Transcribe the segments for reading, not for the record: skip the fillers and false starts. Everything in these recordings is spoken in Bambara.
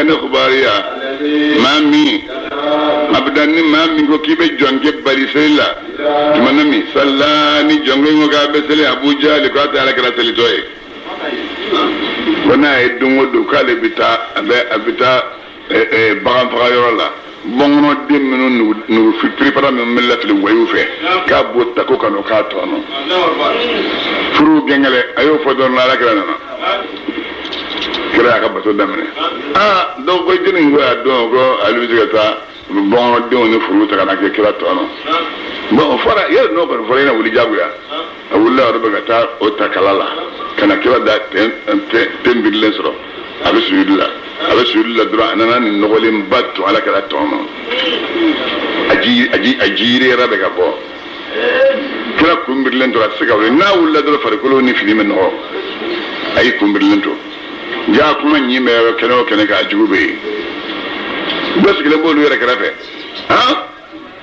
ka ne kibaruya maa min abada ni maa min ko k'i bɛ jɔnkɛ bali seli la tuma na min sala ni jɔnkɛ ko k'a bɛ seli Abu Jahali k'a tɛ ala kira selitɔ ye ko n'a ye don o don k'ale bɛ taa a bɛ taa bagan faga yɔrɔ la bɔnkɔnɔden minnu nugu piripara minnu bɛ lafili wayiw fɛ k'a b'o ta ko ka n'o k'a tɔnɔ furu gɛngɛlɛ a y'o fɔ dɔrɔn ala kira nana kira y'a ka bato daminɛ aa dɔw ko jɛni ko y'a dɔn ko ale bɛ se ka taa bɔnkɔnɔdenw ni furu ta ka na kɛ kira tɔnɔ bɔn o fɔra yali n'o kɔni fɔra i na wuli jagoya a wulila yɔrɔ bɛɛ ka taa o ta kala la ka na kira da ten birilen sɔrɔ a bɛ sujudi la a bɛ sujudi la dɔrɔn a nana nin nɔgɔlenba ton ala kira tɔn ma a ji yiri yɛrɛ bɛ ka bɔ kira kun birilen tora a tɛ se ka wuli n'a wulila dɔrɔn farikolo ni fini bɛ nɔgɔ a y'i kun birilen to ja kuma ɲin bɛ kɛnɛ o kɛnɛ k'a jugu bɛ yen dɔ sigilen b'olu yɛrɛ kɛrɛfɛ han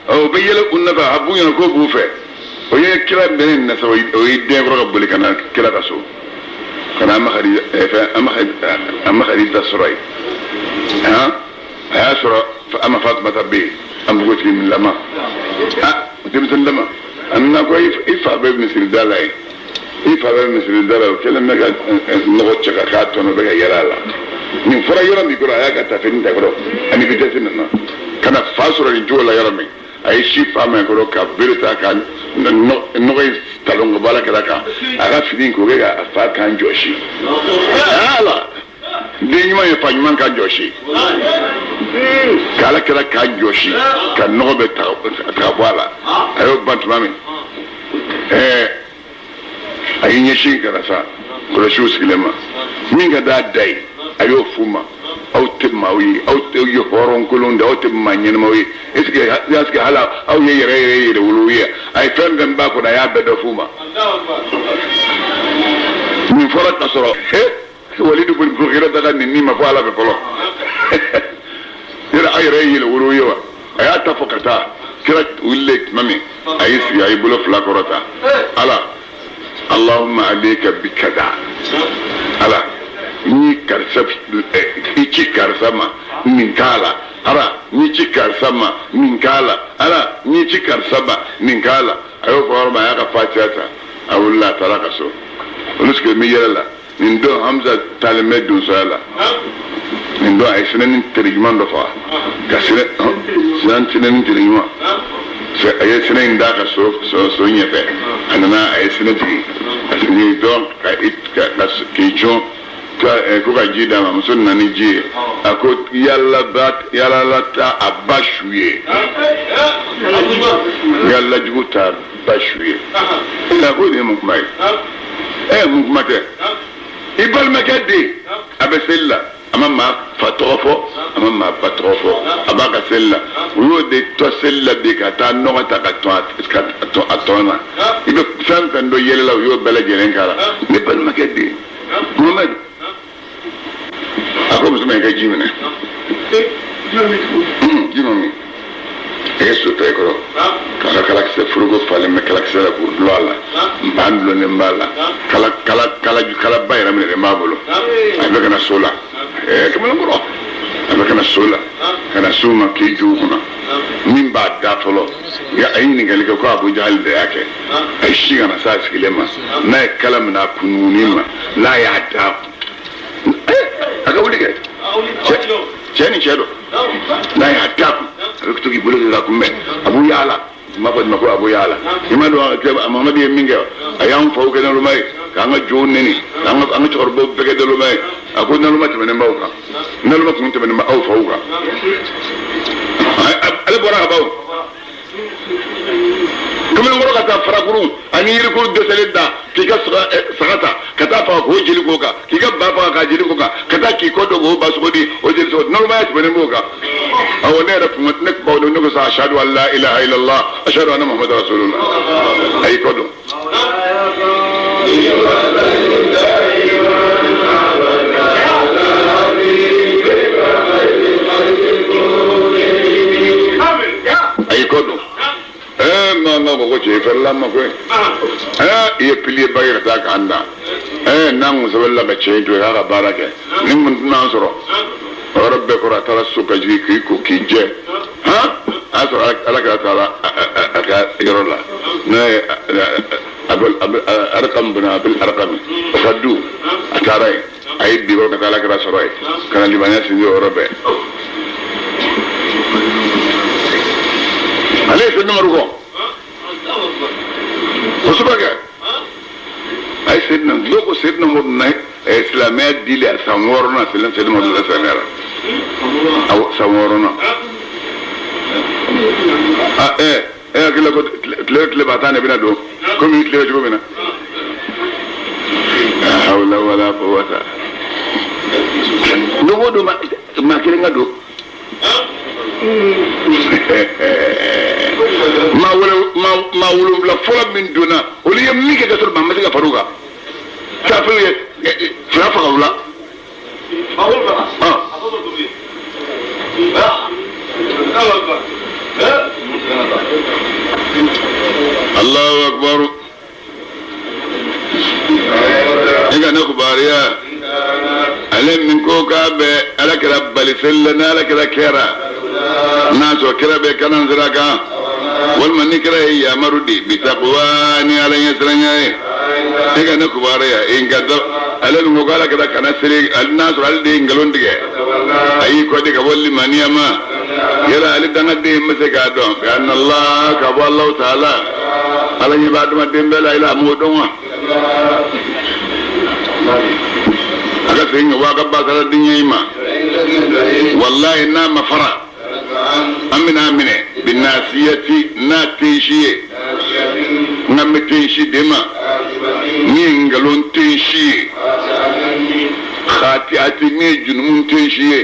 o bɛ yɛlɛ u nɔfɛ a b'u ɲɛna k'o b'u fɛ o ye kira bɛnnen nin na sa o y'i den kɔrɔ ka boli ka na kira ka so ka na ama Hadija sɔrɔ yen han a y'a sɔrɔ ama Fatumata bɛ yen an npogotigi min lama ah denmisɛnnin lama a nana ko i fa bɛ misiri da la yen i fa bɛ misiri da la o kɛlen bɛ ka nɔgɔ cɛ ka k'a tɔnɔ bɛ ka yɛlɛ a la nin fɔra yɔrɔ min kɔrɔ a y'a ka tafeni ta kɔrɔ ani vitesse nana ka na fa sɔrɔ nin cogo la yɔrɔ min a ye si fa ma kɔrɔ ka bere ta ka nɔgɔ in talon ka bɔ ala kira kan a ka fini k'o kɛ ka fa kan jɔsi ala den ɲuman ye fa ɲuman kan jɔsi k'ala kira kan jɔsi ka nɔgɔ bɛ ta ka bɔ a la a y'o ban tuma min ɛɛ a y'i ɲɛsin ka na sa kɔlɔsiw sigilen ma min ka d'a da ye a y'o f'u ma aw tɛ maaw ye aw tɛ ye hɔrɔnkolon de aw tɛ maa ɲɛnamaw ye est ce que hali aw ye yɛrɛ yɛrɛ yɛrɛ wolo ye a ye fɛn fɛn b'a kɔnɔ a y'a bɛɛ dɔ f'u ma nin fɔra ka sɔrɔ Walidu bin Mughira ka nin ni ma fɔ ala fɛ fɔlɔ yɛrɛ aw yɛrɛ ye yɛrɛ wolo ye wa a y'a ta fɔ ka taa kira wulilen tuma min a y'i sigi a y'i bolo fila kɔrɔta ala allahumma alayka bi kada ala n ye karisa i ci karisa ma nin k'a la ala n y'i ci karisa ma nin k'a la ala n y'i ci karisa ma nin k'a la a y'o fɔ yɔrɔ min a y'a ka fatiya ta a wulila a taara ka so olu sigilen bɛ yɛlɛ la nin don Hamza taalen bɛ donsoya la nin don a ye sinɛni teri ɲuman dɔ faga ka sinɛni teri ɲuman a ye sinɛ in d'a ka so so ɲɛfɛ a nana a ye sinɛ jigin a sigi dɔn k'i cun ko ka ji d'a ma muso nana ni ji ye a ko yalala ta a ba su ye yalala jugu ta ba su ye a ko nin ye mun kuma ye mun kuma tɛ i balimakɛ den a bɛ seli la a ma maa fa tɔgɔ fɔ a ma maa ba tɔgɔ fɔ a b'a ka seli la u y'o de to seli la bi ka taa nɔgɔ ta ka tɔn a tɔn na i bɛ fɛn fɛn dɔn yɛlɛ la u y'o bɛɛ lajɛlen k'a la ne balimakɛ den Mohamɛd a ko muso ma i ka ji minɛ ji ma min a ye so ta i kɔrɔ k'a ka kalakisɛ foroko falen bɛ kalakisɛ la k'o dulon a la npan dulonnen b'a la kala kala kala kalaba yɛrɛ minɛlen b'a bolo a bɛ ka na so la ɛɛ kamalenkɔrɔ a bɛ ka na so la ka na s'u ma k'i jɔ u kunna min b'a da fɔlɔ a ye ɲininkali kɛ ko Abu Jahali de y'a kɛ a ye si ka na s'a sigilen ma n'a ye kala minɛ a kunnugunin ma n'a y'a da kun a ka wuli kɛ cɛ ni cɛ don n'a y'a da kun a bɛ to k'i bolo kɛ k'a kunbɛn Abu Yaala n b'a fɔ ma ko Abu Yaala i ma dɔn Mamadu ye min kɛ a y'an faw kɛ naloma ye k'an ka jɔnw neni k'an ka cɛkɔrɔbaw bɛɛ kɛ naloma ye a ko naloma tɛmɛnen b'aw kan naloma tun tɛmɛnen b'aw faw kan ale bɔra ka ban kamalenkɔrɔ ka taa farakuru ani yirikuru dɛsɛlen da k'i ka saga ta ka taa faga k'o jeli k'o kan k'i ka ba faga k'a jeli k'o kan ka taa k'i kɔ don k'o ba sogo di o jeli sogo nalomaya tɛmɛnen b'o kan awɔ ne yɛrɛ kun ne kun b'aw dɔn ne ko sa ashadu an la ilaha illallah ashadu anna muhammadu rasulullah a y'i kɔ don. A y'i kɔ don ɛɛ maa ma ko cɛ i fɛrɛla ma koyi ɛɛ i ye piliye ba yɛrɛ ta k'an dan ɛɛ n'an kun sabali la ka cɛ in to yen k'a ka baara kɛ nin kun tɛna an sɔrɔ. O yɔrɔ bɛɛ kɔrɔ, a taara so ka jigin k'i ko k'i jɛ. Han, a y'a sɔrɔ ala kira taara a ka yɔrɔ la, n'a ye Arkam bin Abil Arkam o ka du. A taara yen, a ye bi ka taa ala kira sɔrɔ yen ka na limaniya sinsin o yɔrɔ bɛɛ. Ale ye Seyidina Umaru kɔ kosɛbɛ kɛ. A ye Seyidina, dɔw ko Seyidina Umaru na silamɛya dili a san wɔɔrɔnan. Seyidina Umaru la silamɛya la awɔ, san wɔɔrɔnan. A e hakili la ko tile tile ba tan de bɛna don komi i tile bɛ cogo min na. La hawla wala quwwata. Don o don, maa kelen ka don, maa wolonwula fɔlɔ min donna, olu ye min kɛ ka sɔrɔ maa ma se ka far'u kan, kafiriw ye fila faga u la. Ah. Allahu akbar. I ka ne kubariya, ale min ko k'a bɛ ala kira bali seli la, ni ala kira kɛra n'a sɔrɔ kira bɛ kanan sira kan, walima ni kira ye yamaru di bitakuwa ni ala ɲɛsiranya ye. I ka ne kubariya, in ka dɔ ale min ko k'ala kira kana seli, n'a sɔrɔ ale de ye nkalon tigɛ, a y'i kɔ di ka bɔ limaniya ma yala, ale dangaden bɛ se k'a dɔn bi anna Allah, ka bɔ Alahu taala, ala ɲɛ bɛ adamaden bɛɛ la. Yala a m'o dɔn wa? A ka segin ka bɔ a ka basara diɲɛ in ma. Walayi, n'a ma fara, an bɛna a minɛ binasiyati, n'a tensi ye. N ka bɛ tensi de ma min ye nkalon tensi ye, khati'ati, min ye junumu tensi ye.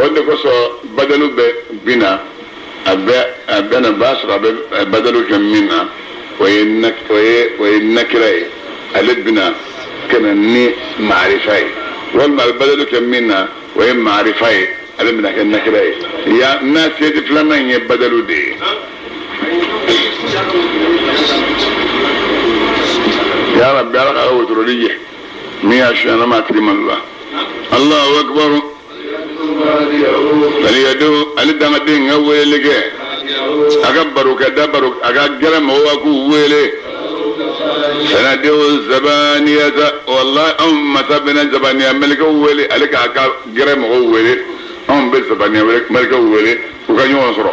O de kosɔn badalu bɛ bina, a bɛ na b'a sɔrɔ a bɛ badalu kɛ min na, o ye nakira ye, ale bina ka na ni maarifa ye, walima a bɛ badalu kɛ min na, o ye maarifa ye, ale bɛna kɛ nakira ye. Ya n'a seti filanan in ye badalu de ye. Ya rabbi, ala ka wotoroli jɛ min y'a suɲɛ ma tigi malo la. Allahu akbar. Faliyadu, ale dangaden ka weleli kɛ, a ka barokɛ da baro, a ka gɛrɛ mɔgɔw ka k'u wele. Sanadi'u zabaniyata. Wallahi, anw masa bɛna zabaniya mɛlɛkɛw wele, ale k'a ka gɛrɛ mɔgɔw wele, anw bɛ zabaniya mɛlɛkɛw wele u ka ɲɔgɔn sɔrɔ.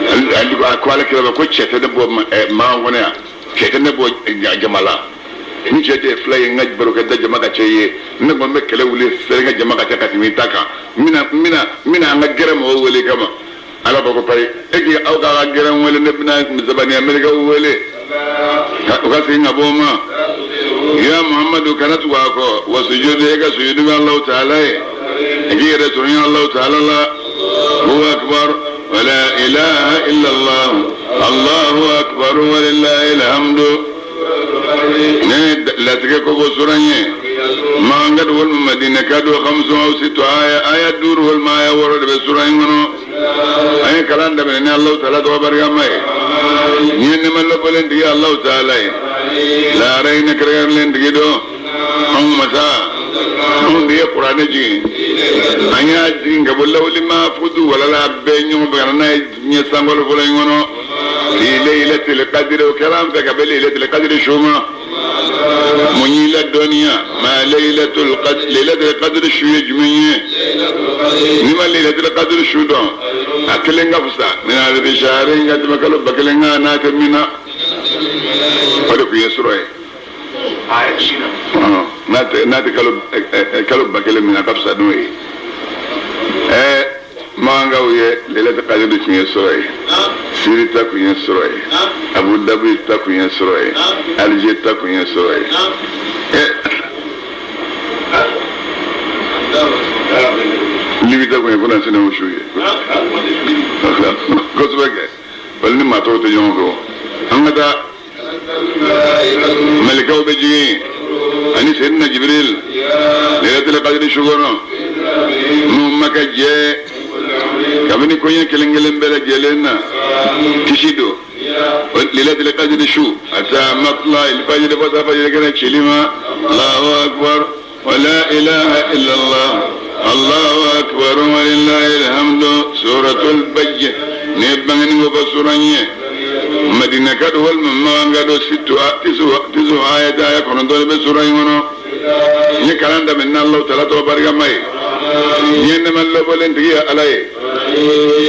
Ale ko, a ko ale kira ko cɛ tɛ ne bɔ maa kɔnɔ yan, cɛ tɛ ne bɔ jama la. Ni cɛ tɛ fila ye, n ka barokɛ da jama ka cɛ ye, ne kɔni bɛ kɛlɛ wuli seri n ka jama ka ca ka tɛmɛ i ta kan. N bɛna an ka gɛrɛ mɔgɔw wele kama. Ala b'a ko payi, e k'i aw k'a ka gɛrɛ wele, ne bɛna zabaniya mɛlɛkɛw wele u ka segin ka bɔ o ma. Ya Muhammadu, kana tugu a kɔ. Wa sujudu, e ka sujudu bɛ Alahu taala ye, i k'i yɛrɛ sɔrɔ Alahu taala la. Huwa akbar. Wala ilaha illallah, Allahu akbar, walillahi alhamdu. Ne latigɛ ko ko suran ye Makan ka don walima Madina ka don, khamsun aw situ aya, aya 5 walima aya 6 de bɛ suran in kɔnɔ. An ye kalan daminɛ ni Alahu taala tɔgɔ barikama ye. Ni ye nɛɛma lɔbɔlen tigi Alahu taala ye, lahara hinɛ kɛrɛnkɛrɛnlen tigi don. Anw masa, anw de ye kuranɛ jigin. An y'a jigin ka bɔ lawuli mafudu walala bɛɛ ɲɔgɔn fɛ ka na n'a ye diɲɛ sankolo fɔlɔ in kɔnɔ. Fi laylatil qadri, o kɛra an fɛ ka bɛn laylatil qadri su ma. Mun y'i la dɔnniya ma laylatul qadr? Laylatul qadr su ye jumɛn ye? N'i ma laylatul qadr su dɔn, a kelen ka fisa min alfi shahrin, ka tɛmɛ kalo 1000 kan n'a tɛ min na. O de tun ye sɔrɔ ye. N'a tɛ kalo 1000 min na, a ka fisa n'o ye. Makankaw ye laylatul qadr tun ye sɔrɔ ye, Siri ta tun ye sɔrɔ ye, Abu Dhabi ta tun ye sɔrɔ ye, Alger ta tun ye sɔrɔ ye. Libi ta tun ye fana sini su ye kosɛbɛ kɛ. Wali ni maa tɔw tɛ ɲɔgɔn fɛ o. An ka taa. Malikaw bɛ jigin ani Seydina Jibril laylatul qadr su kɔnɔ, n'u ma ka jɛ kabini koɲɛ kelen kelen bɛɛ lajɛlen na kisi don laylatul qadr su hatta matla il fajr, fo taa fajr kɛnɛ cili ma. Allahu akbar. Wa la ilaha illallah, Allahu akbar walillahi alhamdu. Suratul bayyin ne bangani ko ba suran ye Madina ka do walima Makan ka do sittu tisu ayata aya kɔnɔntɔn bɛ sura in kɔnɔ. N ye kalan daminɛ n'Alahu taala tɔgɔ barikama ye. N ye nɛɛma lɔbɔlen tigi ye Ala ye.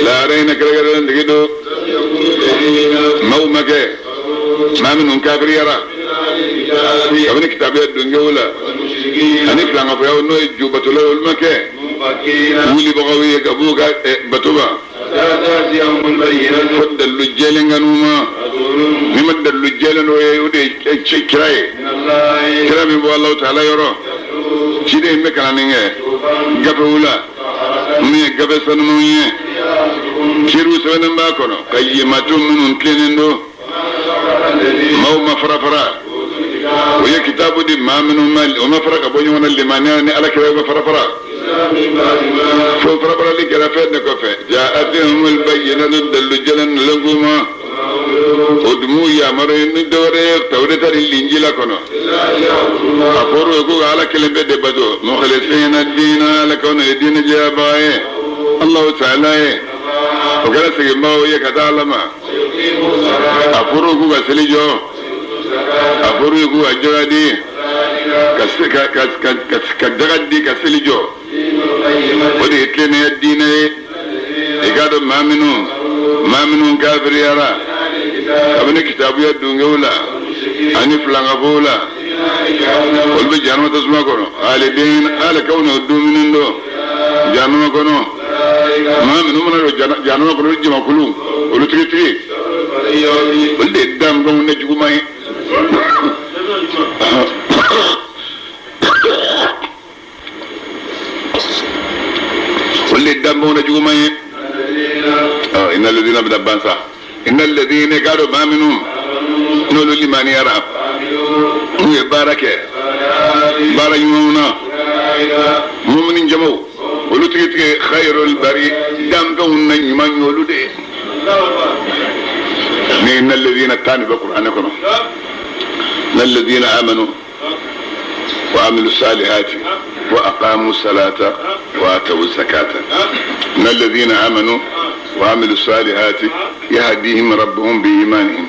Lahara in na kɛrɛnkɛrɛnnen tigi don. Maaw ma kɛ maa minnu kafiriyara kabini kitabuya dungew la ani filankafoyaw n'o ye jubatolaw ye, olu ma kɛ wulibagaw ye ka b'u ka bato ma fo dalilu jɛlen ka n'u ma. Ni ma dalilu jɛlen dɔ ye, o de ye kira ye, kira min bɔ Alahu taala yɔrɔ. Ciden in bɛ kalanni kɛ gafew la min ye gafe sanumanw ye, kiriw sɛbɛnnen b'a kɔnɔ ka yematu minnu tilennen don. Maaw ma fara fara, o ye kitabu di maa minnu ma, o ma fara ka bɔ ɲɔgɔn na limaniya ni ala kira ma fara fara, fo farafarali kɛra fɛn de kɔfɛ. Jaatihumul bayyinatu, dalilu jɛlen nalen k'u ma. O dun m'u yamaru ni dɔwɛrɛ ye Tawureta ni Linjila kɔnɔ. A fɔr'u ye k'u ka Ala kelen pe de bato, mukhlisina diina, ala kɔnɔ ye diinɛ jɛyabaga ye Alahu taala ye. O kɛra seginbagaw ye ka taa Ala ma. A fɔr'u k'u ka seli jɔ, a fɔr'u ye k'u ka jaga di, ka jaga di ka seli jɔ. O de ye tilennenya diinɛ ye. I k'a dɔn maa minnu kafiriyara kabini kitabuya dungew la ani filankafow la, olu bɛ jahanama tasuma kɔnɔ. Aliden ala kaw n'o dumuni don jahanama kɔnɔ. Maa minnu mana don jahanama kɔnɔ, olu jamakulu, olu tigitigi, olu de ye danfɛnw ne juguman ye. Olu de ye danfɛnw ne juguman ye. Inna ladina bɛna ban sa. Inna ladina, k'a dɔn maa minnu n'olu limaniyara, n'u ye baara kɛ baara ɲumanw na, mumini jamaw, olu tigitigi khayrul bari, danfɛnw na ɲuman ye olu de ye. Ni inna ladina tan bɛ kuranɛ kɔnɔ. Inna ladina amanu wa amilu salihati wa aqamu salata wa atawu zakata. Inna ladina amanu wa amilu salihati yahdihim rabbuhum bi imanihim.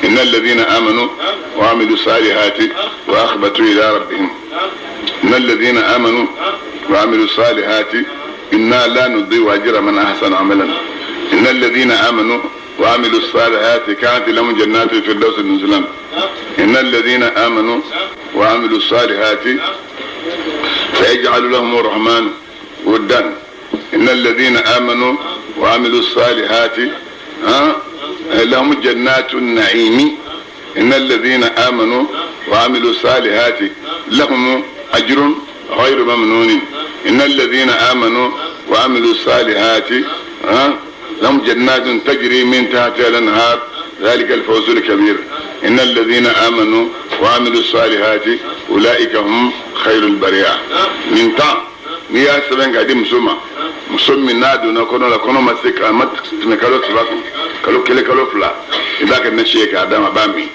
Inna alladhina amanu wa amilu salihati wa akhbatu ila rabbihim. Inna alladhina amanu wa amilu salihati inna la nudhi'u ajra man ahsana amalan. Inna alladhina amanu wa amilu salihati kanat lahum jannatu firdausi nuzulan. Inna alladhina amanu wa amilu salihati sayaj'alu lahum arrahmanu wuddan. Inna alladhina amanu wa amilu salihati lahum jannatu an-na'imi. Inna alladhina amanu wa amilu salihati lahum ajrun ghayru mamnun. Inna alladhina amanu wa amilu salihati lahum jannatun tajri min tahtiha al-anhar dhalika al-fawzu al-kabir. Inna alladhina amanu wa amilu salihati ulaika hum khayrul bariya. Nin tan n'i y'a sɛbɛn k'a di muso ma, muso min n'a donna kɔnɔ la, kɔnɔ ma se ka ma tɛmɛ kalo 3 kun, kalo 1, kalo 2, i b'a kɛ nasi ye k'a d'a ma, a b'a min.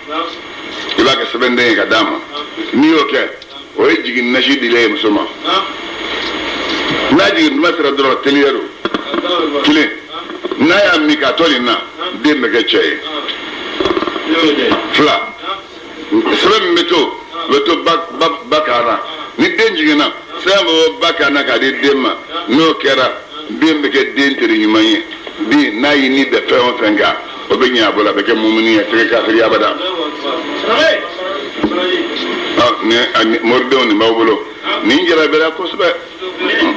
I b'a kɛ sɛbɛnden ye k'a d'a ma. N'i y'o kɛ, o ye jigin nasi dilen ye muso ma. N'a jigin tuma sera dɔrɔn, teliya don. Kelen, n'a y'a min k'a to nin na, den bɛ kɛ cɛ ye. 2, sɛbɛn min bɛ to, o bɛ to ba kan na. Ni den jiginna, sɛbɛn bɛ bɔ ba kan na k'a di den ma. N'o kɛra, den bɛ kɛ den teri ɲuman ye. Den n'a y'i ni da fɛn o fɛn kan, o bɛ ɲɛ a bolo, a bɛ kɛ mumuni ye, a tɛ kɛ kafiri abada. Ni moridenw nin b'aw bolo, nin jarabira kosɛbɛ,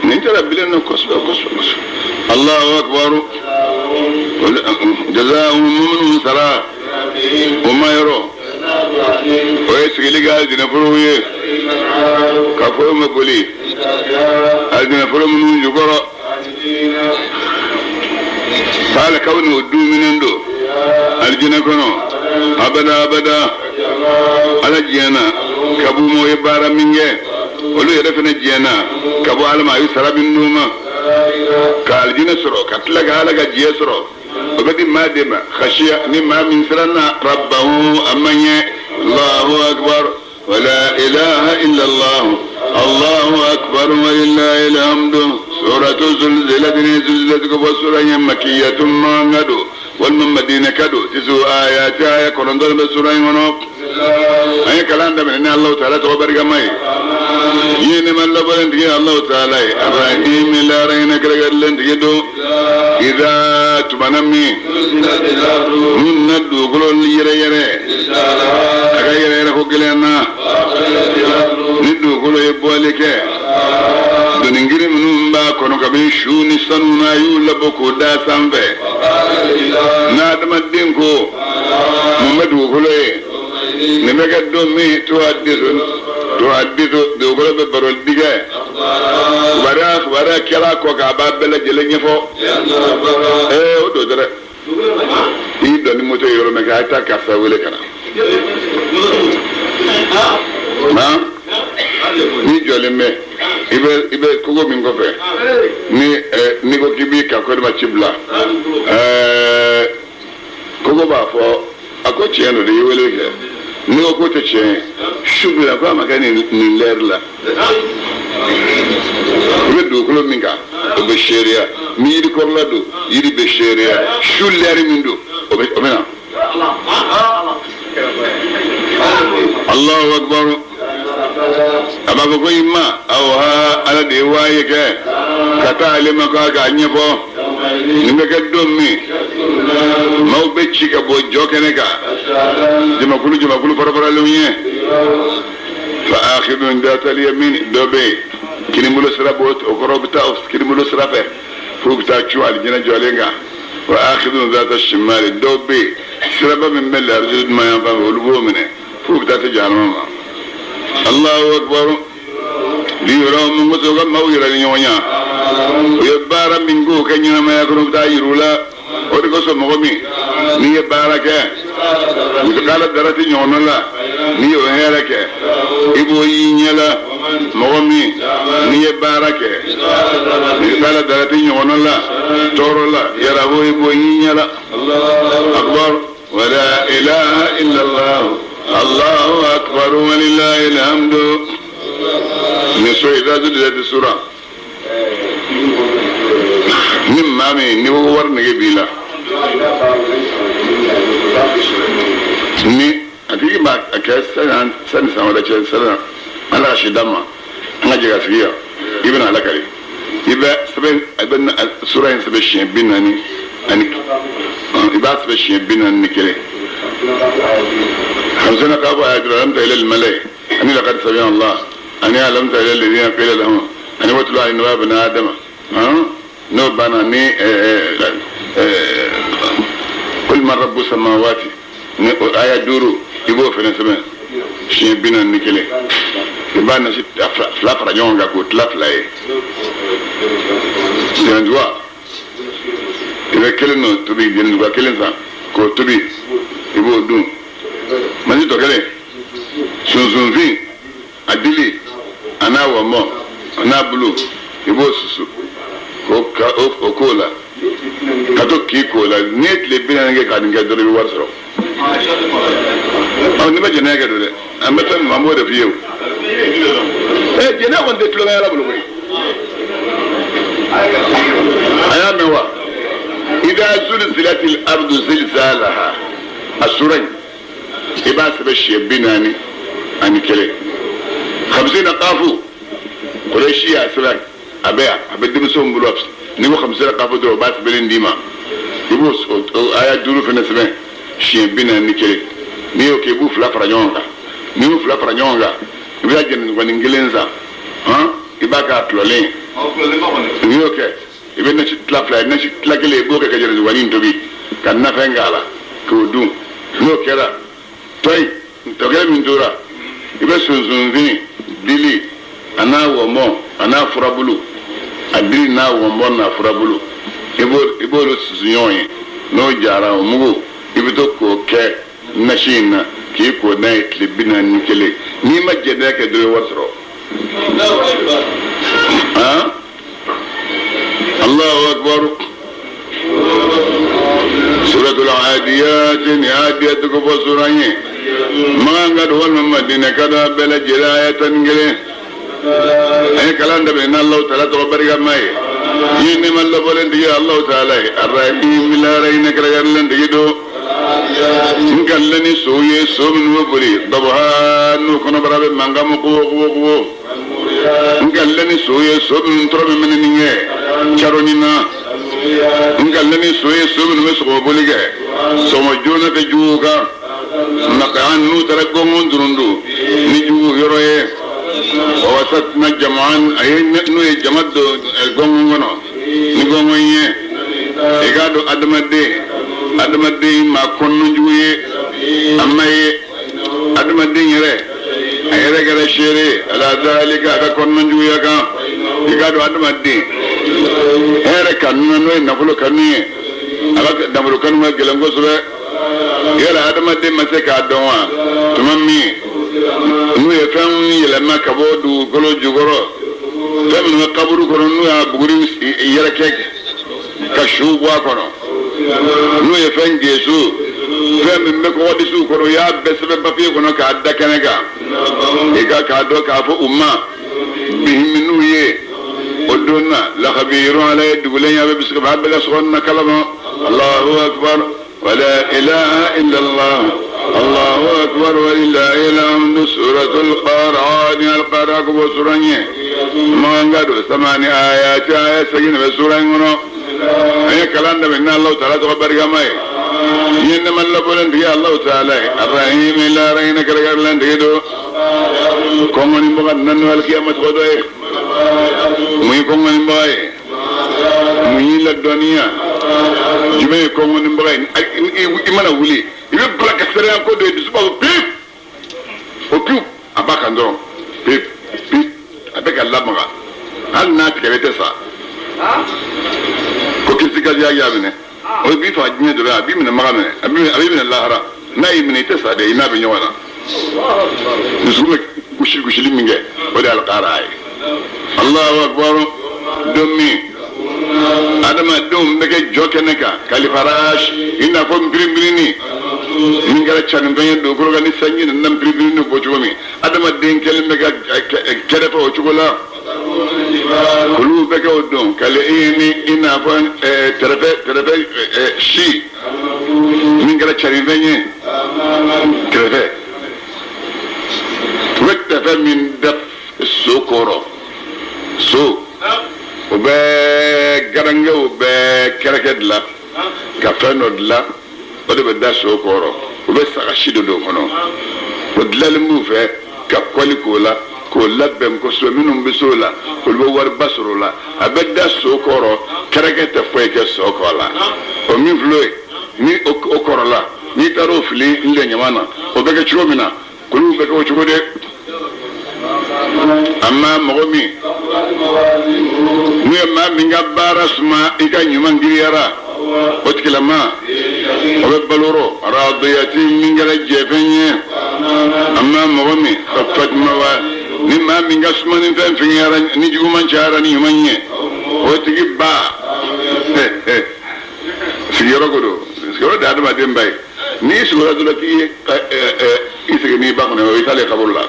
nin jarabilen don kosɛbɛ kosɛbɛ kosɛbɛ. Allahu akbar. Jazaa'u minnu sara o ma yɔrɔ, o ye sigili kɛ alijinɛforow ye, ka foro ma boli alijinɛforo minnu jukɔrɔ. K'ale kaw n'o dumuni don alijinɛ kɔnɔ abada abada. Ala diɲɛna ka b'u ma, o ye baara min kɛ, olu yɛrɛ fana diɲɛna ka bɔ Ala ma, a ye sara min d'u ma ka alijinɛ sɔrɔ, ka tila ka Ala ka diɲɛ sɔrɔ. O bɛ di maa de ma khashiya, ni maa min siranna rabbahu a ma ɲɛ. Allahu akbar. Wala ilaha illa Allah. Allahu akbar. akbar walillahi alhamdu. Suratu zulzilat ni zulzilat ko sura nya makiyatun mangado wal madina kado tisu ayati aya kolondol be sura ngono ay kalanda men Allah ta'ala to barga mai yene man labaran dige Allah ta'ala arrahim la rayna kalagallen dige do idha tumanami min nadu golol yere yere aga yere yere ko gelena ni du golo e bolike doningiri minnu b'a kɔnɔ kabini su ni sanu na y'u labɔ k'o da sanfɛ n'a adamaden ko mun bɛ dugukolo ye nin bɛ kɛ don min to a diso dugukolo bɛ baro digɛ kibaruya kɛra kɔ k'a b'a bɛɛ lajɛlen ɲɛfɔ ee o don dɛ i y'i dɔn ni moto ye yɔrɔ min kɛ a ye taa karisa wele ka na n'i jɔlen bɛ i bɛ kogo min kɔfɛ ni n'i ko k'i b'i ka kɔri ma ci bila kogo b'a fɔ a ko tiɲɛ don de i ye wele kɛ n'i ko k'o tɛ tiɲɛ ye su bila ko a ma kɛ nin lɛri la i bɛ dugukolo min kan o bɛ seereya ni yiri kɔrɔla don yiri bɛ seereya su lɛri min don o bɛ na. Allahu akbar. A b'a fɔ ko i ma awɔ ala de ye waaye kɛ ka taa ale ma k'a ɲɛfɔ nin bɛ kɛ don min maaw bɛ ci ka bɔ jɔ kɛnɛ kan jamakulu jamakulu farafaralenw ye fa akhidun datal yamin dɔ bɛ yen kinibolo sira b'o o kɔrɔ bɛ taa kinibolo sira fɛ f'u bɛ taa cu alijinɛ jɔlen kan wa akhidun data shimali dɔw bɛ yen siraba min bɛ larizu duman yan fan fɛ olu b'o minɛ f'u bɛ taa se jahanama ma. Allahu akbar liyɔrɔ mun ko ka maaw yɛrɛ ni ɲɔgɔn ɲa u ye baara min k'o kɛ ɲɛnamaya kɔnɔ u bɛ taa yir'u la o de kosɔn mɔgɔ min n'i ye baara kɛ mutakala darati ɲɔgɔnna la n'i y'o hɛrɛ kɛ i b'o y'i ɲɛ la mɔgɔ min n'i ye baara kɛ mutakala darati ɲɔgɔnna la tɔɔrɔ la yàrá b'o i b'o y'i ɲɛ la akbar wala ilaha illallah. Allahu akbar walillahi alhamdu. Ni so idza zulzilat sura ni maa min ni ko wari nege b'i la ni a tigi b'a kɛ sani san wɛrɛ cɛ sani ala ka si d'a ma an ka jɛ ka sigi yan i bɛna ala kari i bɛ sɛbɛn a bɛ sura in sɛbɛn siɲɛ 40 ani i b'a sɛbɛn siɲɛ 41. خمسين قابوا آيات ألم تر إلى الملأ أني لقد سمع الله أني ألم تر إلى الذين قيل لهم أني واتلو على نبأ ابن آدم نوبنا أني كل من رب السماوات آية دورو يبو في نسمة شيء بينا نكلي يبقى نسيت فلا فرجون كاكو تلا فلاي سيندوا إذا كلنا تبي جنوا كلنا كو تبي يبو دون mani tɔ kelen sunsunfin a dili a n'a wɔmɔ a n'a bulu i b'o susu k'o o k'o la ka to k'i k'o la n'i ye tile 40 kɛ ka nin kɛ dɔrɔn i bɛ wari sɔrɔ. Ɔ n'i ma jɛnɛya kɛ don dɛ an bɛ fɛn min an b'o de f'i ye o. Ɛ jɛnɛya kɔni tɛ tulonkɛ ala bolo koyi. A y'a mɛn wa idha zulzilatil ardu zilzalaha a sura in. I b'a sɛbɛn siɲɛ 41. Hamsina kafu Kurɛsi y'a sɛbɛn a bɛ yan a bɛ denmisɛnw bolo n'i ko hamsina kafu dɔrɔn u b'a sɛbɛnni d'i ma i b'o aya 5 fana sɛbɛn siɲɛ 41 n'i y'o kɛ i b'u fila fara ɲɔgɔn kan n'i y'u fila fara ɲɔgɔn kan i bɛ taa jɛnɛdugani kelen san i b'a k'a tulɔlen n'i y'o kɛ i bɛ nasi tila fila ye nasi tila kelen i b'o kɛ ka jɛnɛdugani tobi ka nafɛn k'a la k'o dun n'o kɛra tɔ in tɔ kelen min tora i bɛ sunsunfin dili a n'a wɔmɔ a n'a furabulu a dili n'a wɔmɔ n'a furabulu i b'olu susu ɲɔgɔn ye n'o jara o mugu i bɛ to k'o kɛ nasi in na k'i ko n'a ye tile 41 n'i ma jɛnɛya kɛ dɔrɔn i wari sɔrɔ. Allahu akbar. Suratul Adiyat ni Adiyat ko fɔ sura ye. Makan ka don walima Madina ka don a bɛɛ lajɛlen aya 11. An ye kalan daminɛ n'Alahu taala tɔgɔ barikama ye. Ye nɛɛma labɔlen tigi ye Alahu taala ye. Arahim lahara hinɛ kɛrɛnkɛrɛnlen tigi don. N kalila ni sow ye so minnu bɛ boli dabaha n'u kɔnɔbara bɛ mankan mɛn kuwo kuwo kuwo. N kalila ni sow ye so minnu tɔrɔ bɛ mɛnɛni kɛ caroni na. N kalila ni so ye so minnu bɛ sɔgɔma kɛ sɔgɔma joona tɛ juguw kan. Makan n'u taara gɔngɔn durundu ni jugu yɔrɔ ye. Wa wasatna jama'an a ye n'u ye jama don gɔngɔn kɔnɔ ni gɔngɔn ye. I k'a dɔn adamaden adamaden maa kɔnɔjugu ye a ma ye adamaden yɛrɛ a yɛrɛ kɛra seere ala zalika a ka kɔnɔjuguya kan. I k'a dɔn adamaden hɛrɛ kanu n'o ye nafolo kanu ye a ka nafolo kanu ka gɛlɛn kosɛbɛ. Yala adamaden ma se k'a dɔn wa tuma min n'u ye fɛnw yɛlɛma ka bɔ dugukolo jukɔrɔ fɛn minnu bɛ kaburu kɔnɔ n'u y'a buguri yɛrɛkɛ ka su bɔ a kɔnɔ n'u ye fɛn gesu fɛn min bɛ kɔgɔdisiw kɔnɔ u y'a bɛɛ sɛbɛn papiye kɔnɔ k'a da kɛnɛ kan i ka k'a dɔn k'a fɔ u ma bihimi n'u ye o don na lakabirun ala ye dugulen ye a bɛ bisigi a bɛɛ ka sɔgɔn na kalama. Allahu akbar wala ilaha illallah Allahu akbar walillahi alhamdu. Suratul Qari'a ni al-Qari'a ko bɔ sura ɲɛ mankan don samani ayati aya segin bɛ sura in kɔnɔ. An ye kalan daminɛ n'Alahu taala tɔgɔ barikama ye. N ye nɛɛma labɔlen tigi Alahu taala ye. Arahim lahara hinɛ kɛrɛnkɛrɛnlen tigi don. Kɔngɔnibaga nanu alikiyama tɔgɔ dɔ ye. Mun ye kɔngɔnibaga ye? Mun y'i ladɔnniya? Jumɛn ye kɔngɔnibaga ye? I mana wuli i bɛ bila ka seereya ko dɔ ye dusu b'a fɔ pip o piw a b'a kan dɔrɔn pip pip a bɛ ka lamaga hali n'a tigɛra i tɛ sa. Ko kirisi gadiya y'a minɛ o b'i faga diɲɛ dɔrɔn a b'i minɛ maga minɛ a b'i minɛ lahara n'a y'i minɛ i tɛ sa dɛ i n'a bɛ ɲɔgɔn na. Dusukun bɛ gosi gosili min kɛ o de ye alikara ye. Allahu akbar. Don min adamadenw bɛ kɛ jɔ kɛnɛ kan kalifarash i n'a fɔ npirinpirinni min kɛra canifɛn ye dugukolo kan ni sanji nana npirinpirinni bɔ cogo min adamaden kɛlen bɛ ka kɛrɛfɛ o cogo la olu bɛ kɛ o don kale ni i n'a fɔ tɛrɛfɛ tɛrɛfɛ si min kɛra canifɛn ye tɛrɛfɛ u bɛ tɛrɛfɛ min da so kɔrɔ so o bɛ garankɛw bɛ kɛrɛkɛ dilan ka fɛn dɔ dilan o de bɛ da so kɔrɔ u bɛ saga si dɔ don kɔnɔ o dilanlen b'u fɛ ka kɔli k'o la k'o labɛn kosɛbɛ minnu bɛ so la olu bɛ wariba sɔrɔ o la a bɛ da so kɔrɔ kɛrɛkɛ tɛ foyi kɛ so kɔ la o min filɛ ye ni o kɔrɔla n'i taara o fili n lɛ ɲama na o bɛ kɛ cogo min na olu bɛ kɛ o cogo de. Amma mɔgɔ min n'u ye maa min ka baara suma i ka ɲuman giriyara o tigilama o bɛ baloro radiyati min kɛra jɛfɛn ye. Amma mɔgɔ min fatima wa ni maa min ka sumani fɛn fɛngɛyara ni juguman cayara ni ɲuman ye o tigi ba sigiyɔrɔ ko don sigiyɔrɔ de adamaden ba ye. N'i sigiyɔrɔ dɔrɔn k'i ye i sigi n'i ba kɔnɔ o y'i taalen kaburu la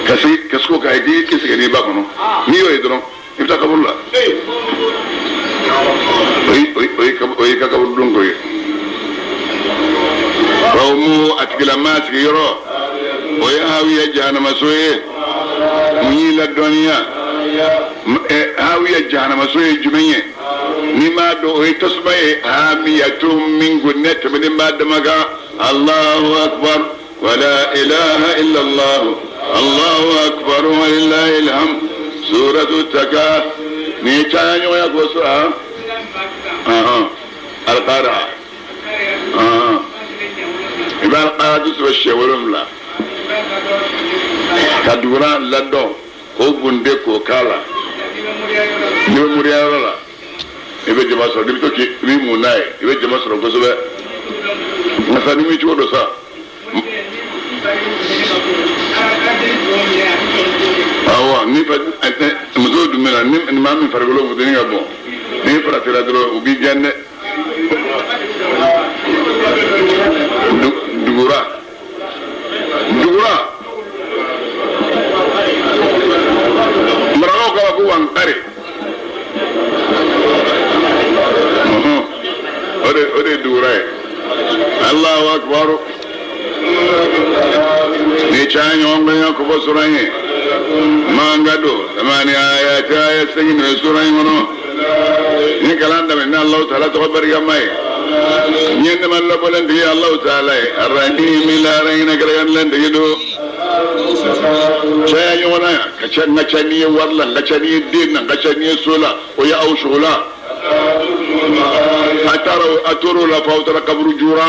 ka sigi ka sigi k'a ye k'i sigi n'i ba kɔnɔ n'i y'o ye dɔrɔn i bɛ taa kaburu la o y'i ka kaburu don ko ye. Bawo mu a tigilama sigiyɔrɔ o ye hawiya jahanamaso ye. Mun y'i ladɔnniya hawiya jahanamaso ye jumɛn ye? N'i m'a dɔn o ye tasuma ye hamiyatu min ko ne tɛmɛnen b'a dama kan. Allahu akbar wala ilaha illallah Allahu akbar walillahi alhamd. Suratu taka ni caya ɲɔgɔnya ko sura alqara i b'a alqara sɔrɔ siɲɛ 7 ka dugura ladɔn k'o bunde k'o k'a la n'i bɛ moriya yɔrɔ la i bɛ jama sɔrɔ n'i bɛ to k'i b'i mun n'a ye i bɛ jama sɔrɔ kosɛbɛ nka sa n'i m'i cogo dɔ sa awɔ ni muso dun bɛ na ni maa min farikolo funteni ka bon n'i faratira dɔrɔn u b'i gɛn dɛ. Dugura dugura ɲɔgɔn gbɛɲa kofɔ sura in ye makan don samani ayati aya segin de bɛ sura in kɔnɔ n ye kalan daminɛ ni Alahu taala tɔgɔ barikama ye n ye nɛɛma labɔlen tigi Alahu taala ye arahimi lahara hinɛ kɛrɛnkɛrɛnlen tigi don caya ɲɔgɔn na yan ka ca n ka ca n'i ye wari la n ka ca n'i ye den na n ka ca n'i ye so la o ye aw sogo la a taara a tor'o la fo aw taara kaburu jura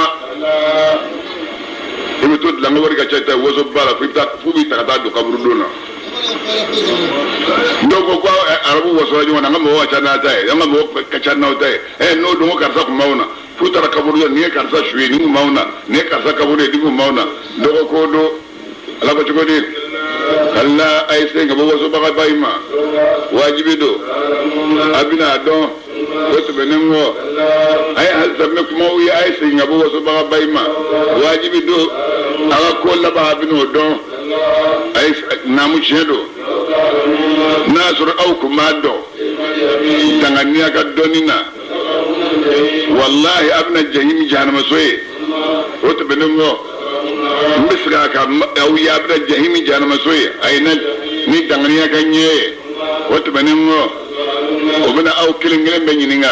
i bɛ to dilan wari ka ca ta woso ba la fo i bɛ taa f'u b'i ta ka taa don kaburu don na dɔw ko ko arabu wasora ɲɔgɔn na an ka mɔgɔw ka ca n'a ta ye an ka mɔgɔw ka ca n'aw ta ye ɛ n'o don ko karisa kun b'anw na f'u taara kaburu la nin ye karisa su ye nin kun b'anw na nin ye karisa kaburu ye nin kun b'anw na dɔgɔ ko don ala ko cogo di kalla a ye segin ka bɔ wasobagaba in ma wajibi don a bɛna a dɔn o tɛmɛnen kɔ a ye halisa n bɛ kuma aw ye a ye segin ka bɔ wasobagaba in ma wajibi don a ka ko laban a bɛna o dɔn a ye naamu tiɲɛ don n'a y'a sɔrɔ aw kun b'a dɔn danganiya ka dɔnni na walahi a bɛna jahimi jahanamaso ye o tɛmɛnen kɔ n bɛ segin a kan aw ye a bɛna jahimi jahanamaso ye a ye ni danganiya ka ɲɛ ye o tɛmɛnen kɔ o bɛna aw kelen kelen bɛɛ ɲininka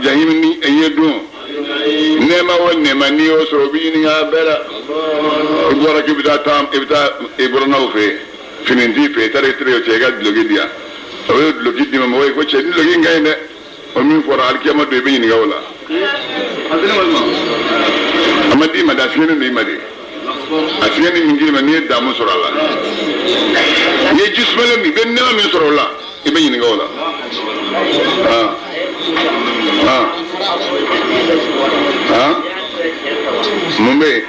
jahimi ni ye don nɛɛma o nɛɛma n'i y'o sɔrɔ o b'i ɲininka a bɛɛ la i bɔra k'i bɛ taa taam i bɛ taa i burannaw fɛ yen fini t'i fɛ i taara i terikɛ cɛ i ka duloki di yan o ye duloki d'i ma mɔgɔ ye ko cɛ nin duloki in ka ɲi dɛ o min fɔra alikiyama don i bɛ ɲininka o la a ma d'i ma dɛ a fiɲɛnen don i ma de a fiɲɛni min d'i ma n'i ye damu sɔrɔ a la n'i ye ji sumalen min i bɛ nɛɛma min sɔrɔ o la i bɛ ɲininka o la ah ah ah mun bɛ yen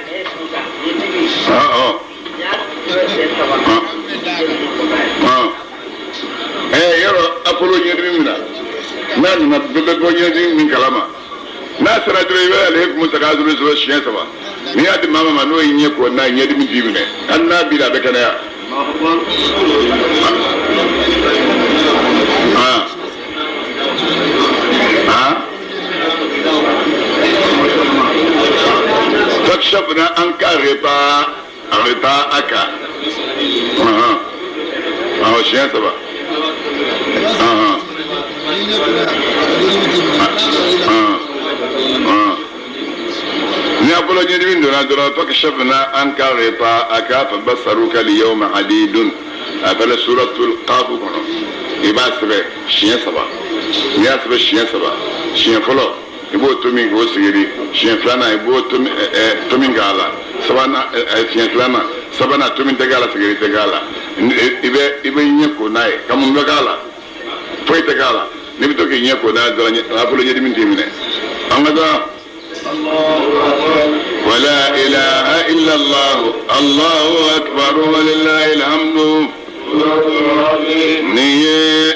ah ah ah ɛɛ yɔrɔ apolo ɲɛdimi min na n'a nana bɛɛ bɛ bɔ ɲɛdimi min kalama n'a sera dɔrɔn i bɛ ale kun ta k'a dɔrɔn sɔrɔ siɲɛ saba n'i y'a di maa ma n'o y'i ɲɛ ko n'a ɲɛdimi t'i minɛ hali n'a b'i la a bɛ kɛnɛya. Ah. Ah. Fakshafna anka ghita ghita'aka. Ahan. Awɔ siɲɛ saba. Ahan. Ahan. Ni apolo ɲɛdimi donna dɔrɔn fakshafna anka ghita'aka fa basaruka al-yawma hadidun. A bɛ suratul Qaf kɔnɔ. I b'a sɛbɛn siɲɛ saba. N'i y'a sɛbɛn siɲɛ saba, siɲɛ fɔlɔ i b'o tomi k'o sigiri, siɲɛ filanan i b'o tomi ɛɛ tomi k'a la, sabanan ɛɛ siɲɛ filanan, sabanan tomi tɛ k'a la, sigiri tɛ k'a la. I bɛ ɲɛ ko n'a ye, ka mun bɛ k'a la? Foyi tɛ k'a la. N'i bɛ to k'i ɲɛ ko n'a ye dɔrɔn, apolo ɲɛdimi t'i minɛ. An ka taa. ولا إله إلا الله الله أكبر ولله الحمد nin ye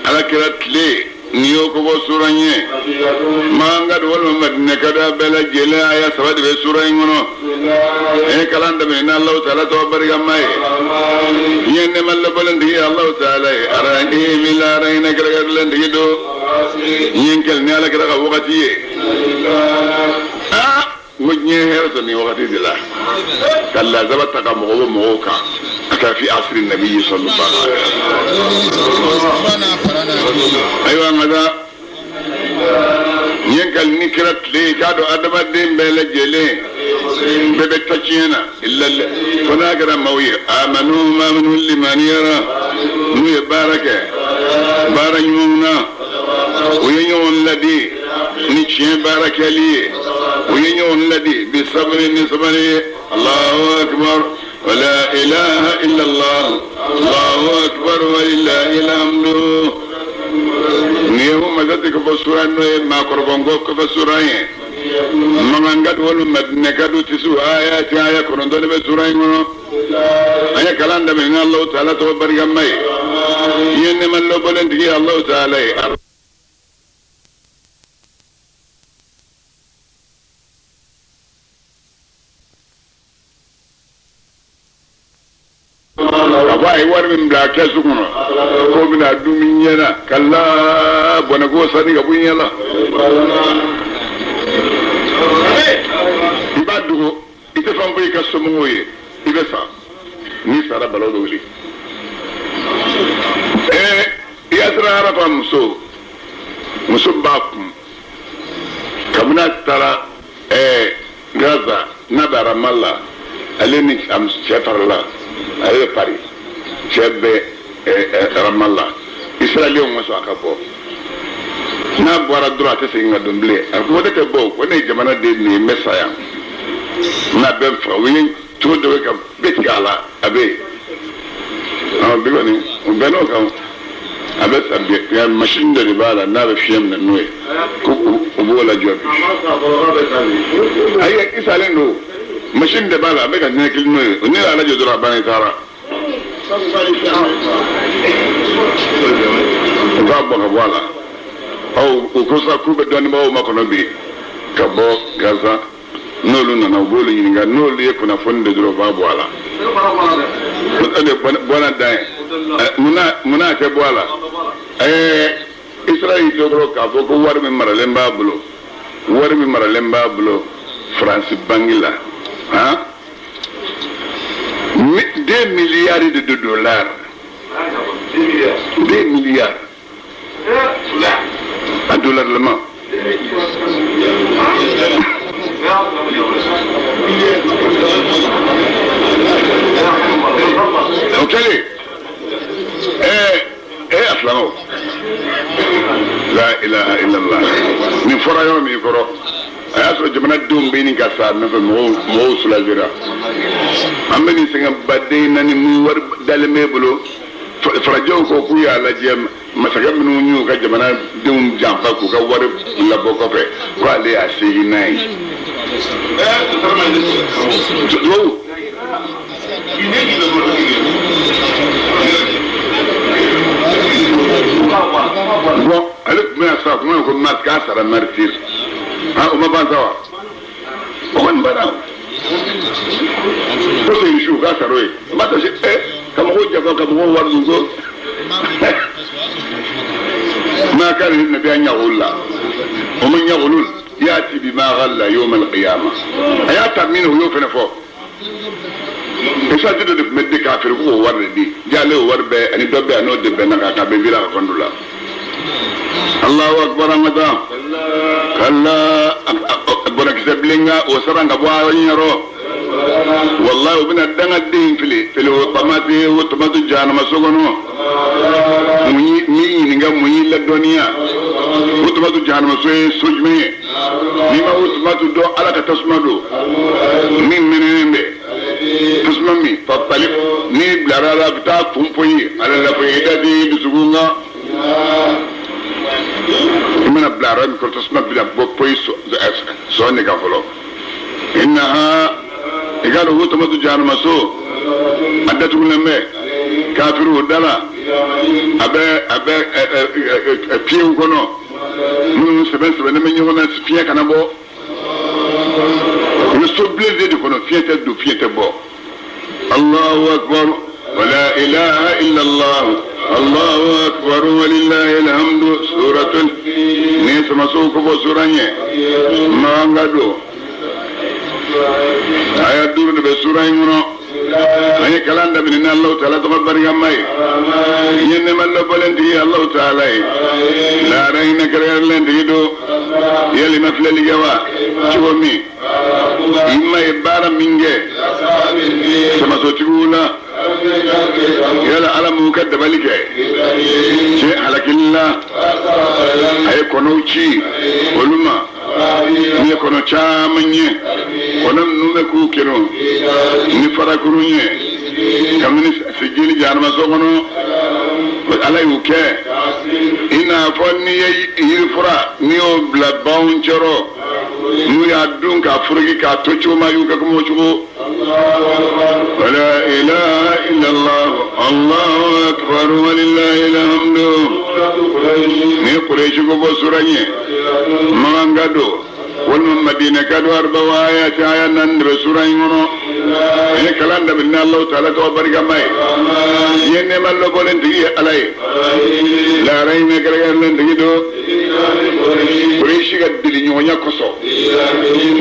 ala kira tile n'i y'o kofɔ sura in ye makan don walima madinɛka don a bɛɛ lajɛlen aya saba de bɛ sura in kɔnɔ an ye kalan daminɛ ni Alahu taala tɔgɔ barikama ye n ye nɛɛma labɔlen tigi ye Alahu taala ye arahimi lahara hinɛ kɛrɛnkɛrɛnlen tigi don n ye n kɛlɛ ni ala kira ka wagati ye aa n ko diɲɛ hɛrɛ sɔrɔ nin wagati de la ka lazaba ta ka mɔgɔ bɔ mɔgɔw kan a ka fi asiri nabi sallallahu alaihi wasallam ayiwa an ka taa n ye kali ni kira tile ye k'a dɔn adamaden bɛɛ lajɛlen bɛɛ bɛ ta tiɲɛ na illa fo n'a kɛra maaw ye amanu maa minnu limaniyara n'u ye baara kɛ baara ɲumanw na u ye ɲɔgɔn ladi ni tiɲɛ baara kɛli ye u ye ɲɔgɔn ladi bi sabari ni sabari ye allahu akbar wala ilaha illallah allahu akbar walillahi alhamdu nin ye humazati kofɔ sura n'o ye maakɔrɔbɔnko kofɔ sura ye makan don walima madinɛka don tisu ayati aya kɔnɔntɔn de bɛ sura in kɔnɔ an ye kalan daminɛ ni Alahu taala tɔgɔ barikama ye n ye nɛɛma lɔbɔlen tigi ye Alahu taala ye ka fɔ a ye wari min bila kɛsu kɔnɔ k'o bɛna dun min ɲɛ na kala bɔnɛ k'o sani ka bɔ ɲɛ la i b'a dogo i tɛ fɛn fɔ i ka somɔgɔw ye i I bɛ sa, n'i sara balawu bɛ wuli. Ɛɛ, Yasir Arafa muso b'a kun kabini a taara Gaza n'a bɛ Ramallah, ale ni a cɛ farala, ale bɛ Paris, cɛ bɛ Ramallah. Israɛliyɛnw ma sɔn a ka bɔ. N'a bɔra dɔrɔn, a tɛ segin ka don bilen. A ko ne tɛ bɔ, ko ne ye jamana den de ye, n bɛ sa yan n'a bɛ n faga. U ye cogo dɔ kɛ ka bɛɛ tigɛ a la, a bɛ yen. Bi kɔni o bɛn n'o kan, a bɛ sa bi. Nka machine dɔ de b'a la n'a bɛ fiɲɛ minɛ n'o ye, ko o b'o lajɔ bi. Ayi, i salen don, machine de b'a la, a bɛ ka ninakili n'o ye. Ne y'a lajɔ dɔrɔn, a banna, i taara. U k'a bɔ ka bɔ a la. Ɔ, o ko sa k'u bɛ dɔnnibagaw makɔnɔ bi ka bɔ Gaza. N'olu nana, u b'olu ɲininka. N'olu ye kunnafoni de dɔrɔn, u b'a bɔ a la. O de bɔnna dan ye. Munna a tɛ bɔ a la? Israël tɔgɔ k'a fɔ ko wari min maralen b'a bolo, wari min maralen b'a bolo Faransi banki la, han, 2 milliards de dollars, 2 milliards a dollar lama. O kɛlen, a filaw, la ilaha illallah, nin fɔra yɔrɔ min kɔrɔ, a y'a sɔrɔ jamanadenw bɛ ɲini ka sa nɔfɛ. Mɔgɔw soulagera. An bɛ nin sɛgɛn baden na ni mun wari dalen b'e bolo? Farajɛw ko k'u y'a lajɛ, masakɛ minnu y'u ka jamanadenw janfa k'u ka wari labɔ kɔfɛ, ko ale y'a segin n'a ye. Tubabu bon, ale tun bɛna sa kuma ko mari k'a sara martyr. Han, o ma ban sa wa? O kɔni banna ko c'est su k'a sara o ye. N b'a ta se ka mɔgɔw jafa, ka mɔgɔw wari dun ko ما كان للنبي أن يغل ومن يغلل يأتي بما غل يوم القيامة. A y'a ta min, o y'o fana fɔ. Essence dɔ de tun bɛ di k'a feere ko k'o wari de di jale, o wari bɛɛ ani dɔ bɛ yan, n'o de bɛnna kan k'a bɛ bila a ka compte la. Allahu akbar, an ka taa. Kala bɔnakisɛ bilen ka o sara ka bɔ a ɲɛrɔ. Wallahi, o bɛna dangaden fili fili o tamati o tamati jahanama so kɔnɔ. Mun y'i ɲininka, mun y'i ladɔnniya? O tamati jahanama so ye so jumɛn ye? N'i ma o tamati dɔn, Ala ka tasuma don min mɛnɛnen bɛ, tasuma min papali n'i bilara a la, a bɛ taa kun poyi ala la fɔ i da di dusukun kan. I mana bila yɔrɔ min kɔrɔ, tasuma bɛna bɔ poyi sɔn de kan fɔlɔ. Innaha, i k'a dɔn ko tamatu jahanama so a datugulen bɛ kafiriw da la, a bɛ fiɲɛw kɔnɔ minnu sɛbɛn sɛbɛnnen bɛ ɲɔgɔn na, fiɲɛ kana bɔ. U bɛ so bilen de kɔnɔ, fiɲɛ tɛ don, fiɲɛ tɛ bɔ. Allahu akbar, wala ilaha illallah, Allahu akbar, walillahi alhamdu. Suratul ni samasow ko fɔ sura ɲɛ makan don, aya 5 de bɛ sura in kɔnɔ. An ye kalan daminɛ ni Alahu taala tɔgɔ barikama ye. N ye nɛɛma lɔbɔlen tigi Alahu taala ye, lahara hinɛ kɛrɛnkɛrɛnlen tigi don. Yali ma filɛli kɛ wa, cogo min i ma ye baara min kɛ samasotigiw la? Yala Ala m'u ka dabali kɛ cɛ halakili la? A ye kɔnɔw ci olu ma ni ye kɔnɔ caman ye, kɔnɔ ninnu bɛ k'u kɛnɛ ni farakurun ye kabini sijili jahanama so kɔnɔ. Ala y'u kɛ i n'a fɔ n'i ye yirifura, n'i y'o bila baganw cɛrɔ, n'u y'a dun k'a furuki k'a to cogo ma, y'u kɛ komi o cogo. Wala ilaha illallah, Allahu akbar, walillahi alhamdu. Ni Kuresi ko bɔ sura ɲɛ, Makan ka don walima Madina ka don, arba wa aya ti aya 4 de bɛ sura in kɔnɔ. An ye kalan daminɛ ni Alahu taala tɔgɔ barikama ye. N ye nɛɛma lɔbɔlen tigi ye Ala ye, lahara hinɛ kɛrɛnkɛrɛnlen tigi don. Kuresi ka deliɲɔgɔnya kosɔn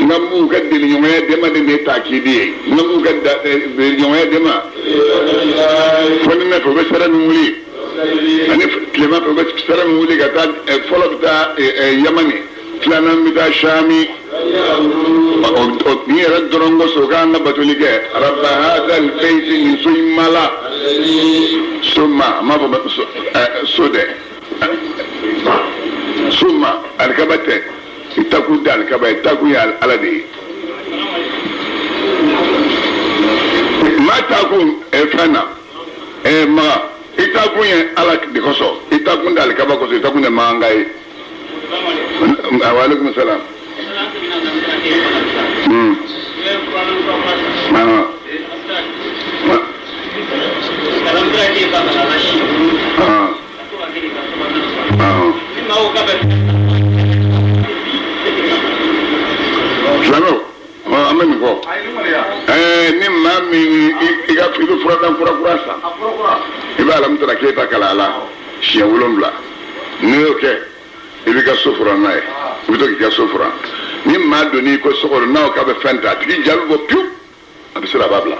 n ka b'u ka deliɲɔgɔnya de ma de ne taakidi ye n ka b'u ka deliɲɔgɔnya de ma fo ni ne fɛ u bɛ sira min wuli ani tilema fɛ u bɛ sira min wuli ka taa fɔlɔ bɛ taa Yamani filanan bɛ taa Sami nin yɛrɛ dɔrɔn kosɔn u k'an ka batoli kɛ rabba hadal beyti nin so in ma la so ma a m'a fɔ so dɛ so ma alikaba tɛ i takun tɛ alikaba ye takun ye ala de ye maa takun fɛn na maga i takun ye ala de kosɔn i takun tɛ alikaba kosɔn i takun tɛ makanka ye. Wa alaikum salam. Silamɛw, an bɛ nin fɔ ni maa min i ka i bɛ furadan kura kura san i bɛ alamutara keyita kalan a la siɲɛ 7 n'i y'o kɛ i b'i ka so furan n'a ye i bɛ to k'i ka so furan ni maa donn'i kɔ so kɔnɔ n'a ko k'a bɛ fɛn ta a tigi ja bɛ bɔ piwu a bɛ siran a b'a bila.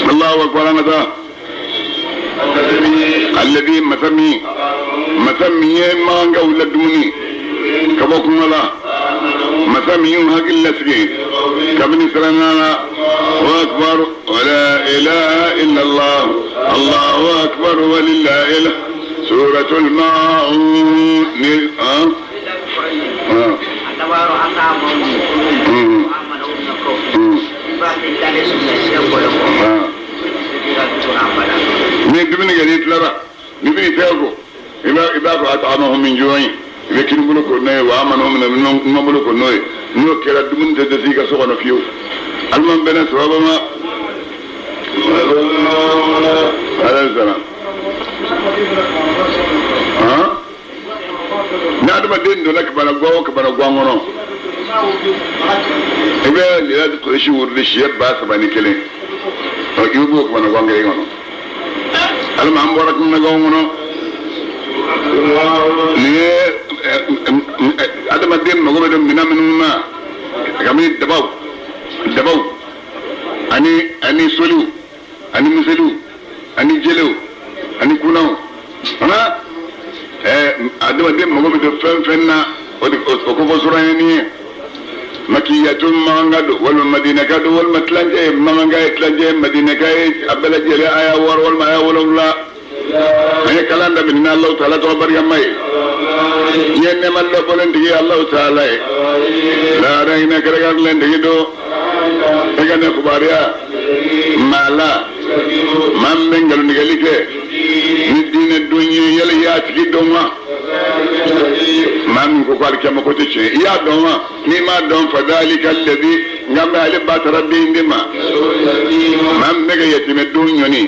Allahu akbar an ka taa. Alladhi masa min ye makankaw ladumuni ka bɔ kɔngɔ la masa min y'u hakili lasigi kabini siranna la. Allahu akbar wa la ilaha illallah Allahu akbar wa lillahi suratul maun ni ni dumuni kɛ n'i tilara ni b'i tɛgɛ ko i b'a fɔ at'amahum min ju'in i bɛ kini bolo ko n'o ye wa amanahum numan bolo ko n'o ye n'o kɛra dumuni tɛ dɛsɛ i ka so kɔnɔ fiyewu alima bɛnna sababa ma alayhi salam ni adamaden donna kabana gwan o kabana gwan kɔnɔ i bɛ lilati kɔlɔsi wurudi siɲɛ 3001 i bɛ b'o kabana gwan kelen kɔnɔ alima an bɔra kumanaganw kɔnɔ nin ye adamaden mago bɛ don minɛn minnu na kabini dabaw ani soliw ani miseliw ani jelew ani kunaw adamaden mago bɛ don fɛn fɛn na o ko fɔ sura ye nin ye makiyatun makanka don walima madinaka don walima tilancɛ ye makanka ye tilancɛ ye madinaka ye a bɛɛ lajɛlen aya 6 walima aya 7 an ye kalan daminɛ ni Alahu taala tɔgɔ barikama ye n ye nɛɛma lɔbɔlen tigi ye Alahu taala ye lahara hinɛ kɛrɛnkɛrɛnlen tigi don e ka ne kibaruya maa la maa min bɛ nkalontigɛli kɛ ni diinɛ don ye yala i y'a tigi dɔn wa maa min ko ko alikiyama ko tɛ tiɲɛ i y'a dɔn wa n'i m'a dɔn fadalika alladhi nka n bɛ ale ba taara den de ma maa min bɛ ka yatimɛdenw ɲɔni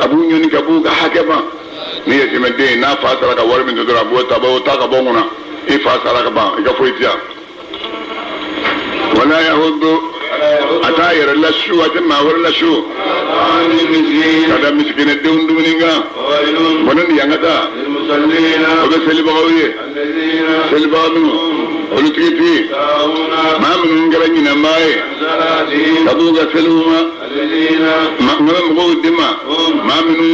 a b'u ɲɔni ka b'u ka hakɛ ma ni yatimɛden n'a fa sara ka wari min to dɔrɔn a b'o ta b'o ta ka bɔ n kunna i fa sara ka ban i ka foyi ti yan wala yahudu a t'a yɛrɛ lasu a tɛ maa wɛrɛ lasu ka da misikinɛdenw dumuni kan bɔnɛ ni yan ka taa o bɛ selibagaw ye selibaga minnu olu tigitigi maa minnu kɛra ɲinɛnbaa ye ka b'u ka seliw ma n bɛ mɔgɔw di ma maa minnu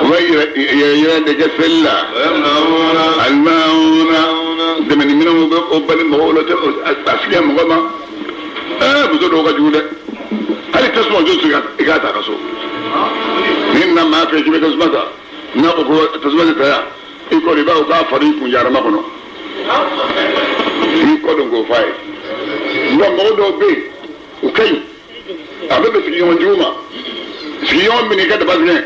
u bɛ yɛrɛ de kɛ seli la alimawuna dɛmɛni minɛnw bɛ o bali mɔgɔw la a fiɲɛ mɔgɔ ma muso dɔw ka jugu dɛ hali tasuma jɔ sigi i k'a ta ka so ni na maa fɛ k'i bɛ tasuma ta n'a ko ko tasuma tɛ ta yan i kɔ i b'a fɔ k'a fari kun jarama kɔnɔ i kɔ don k'o f'a ye nka mɔgɔ dɔw bɛ yen o ka ɲi a bɛ bɛn sigiɲɔgɔn jugu ma sigiɲɔgɔn min i ka daba sɛgɛn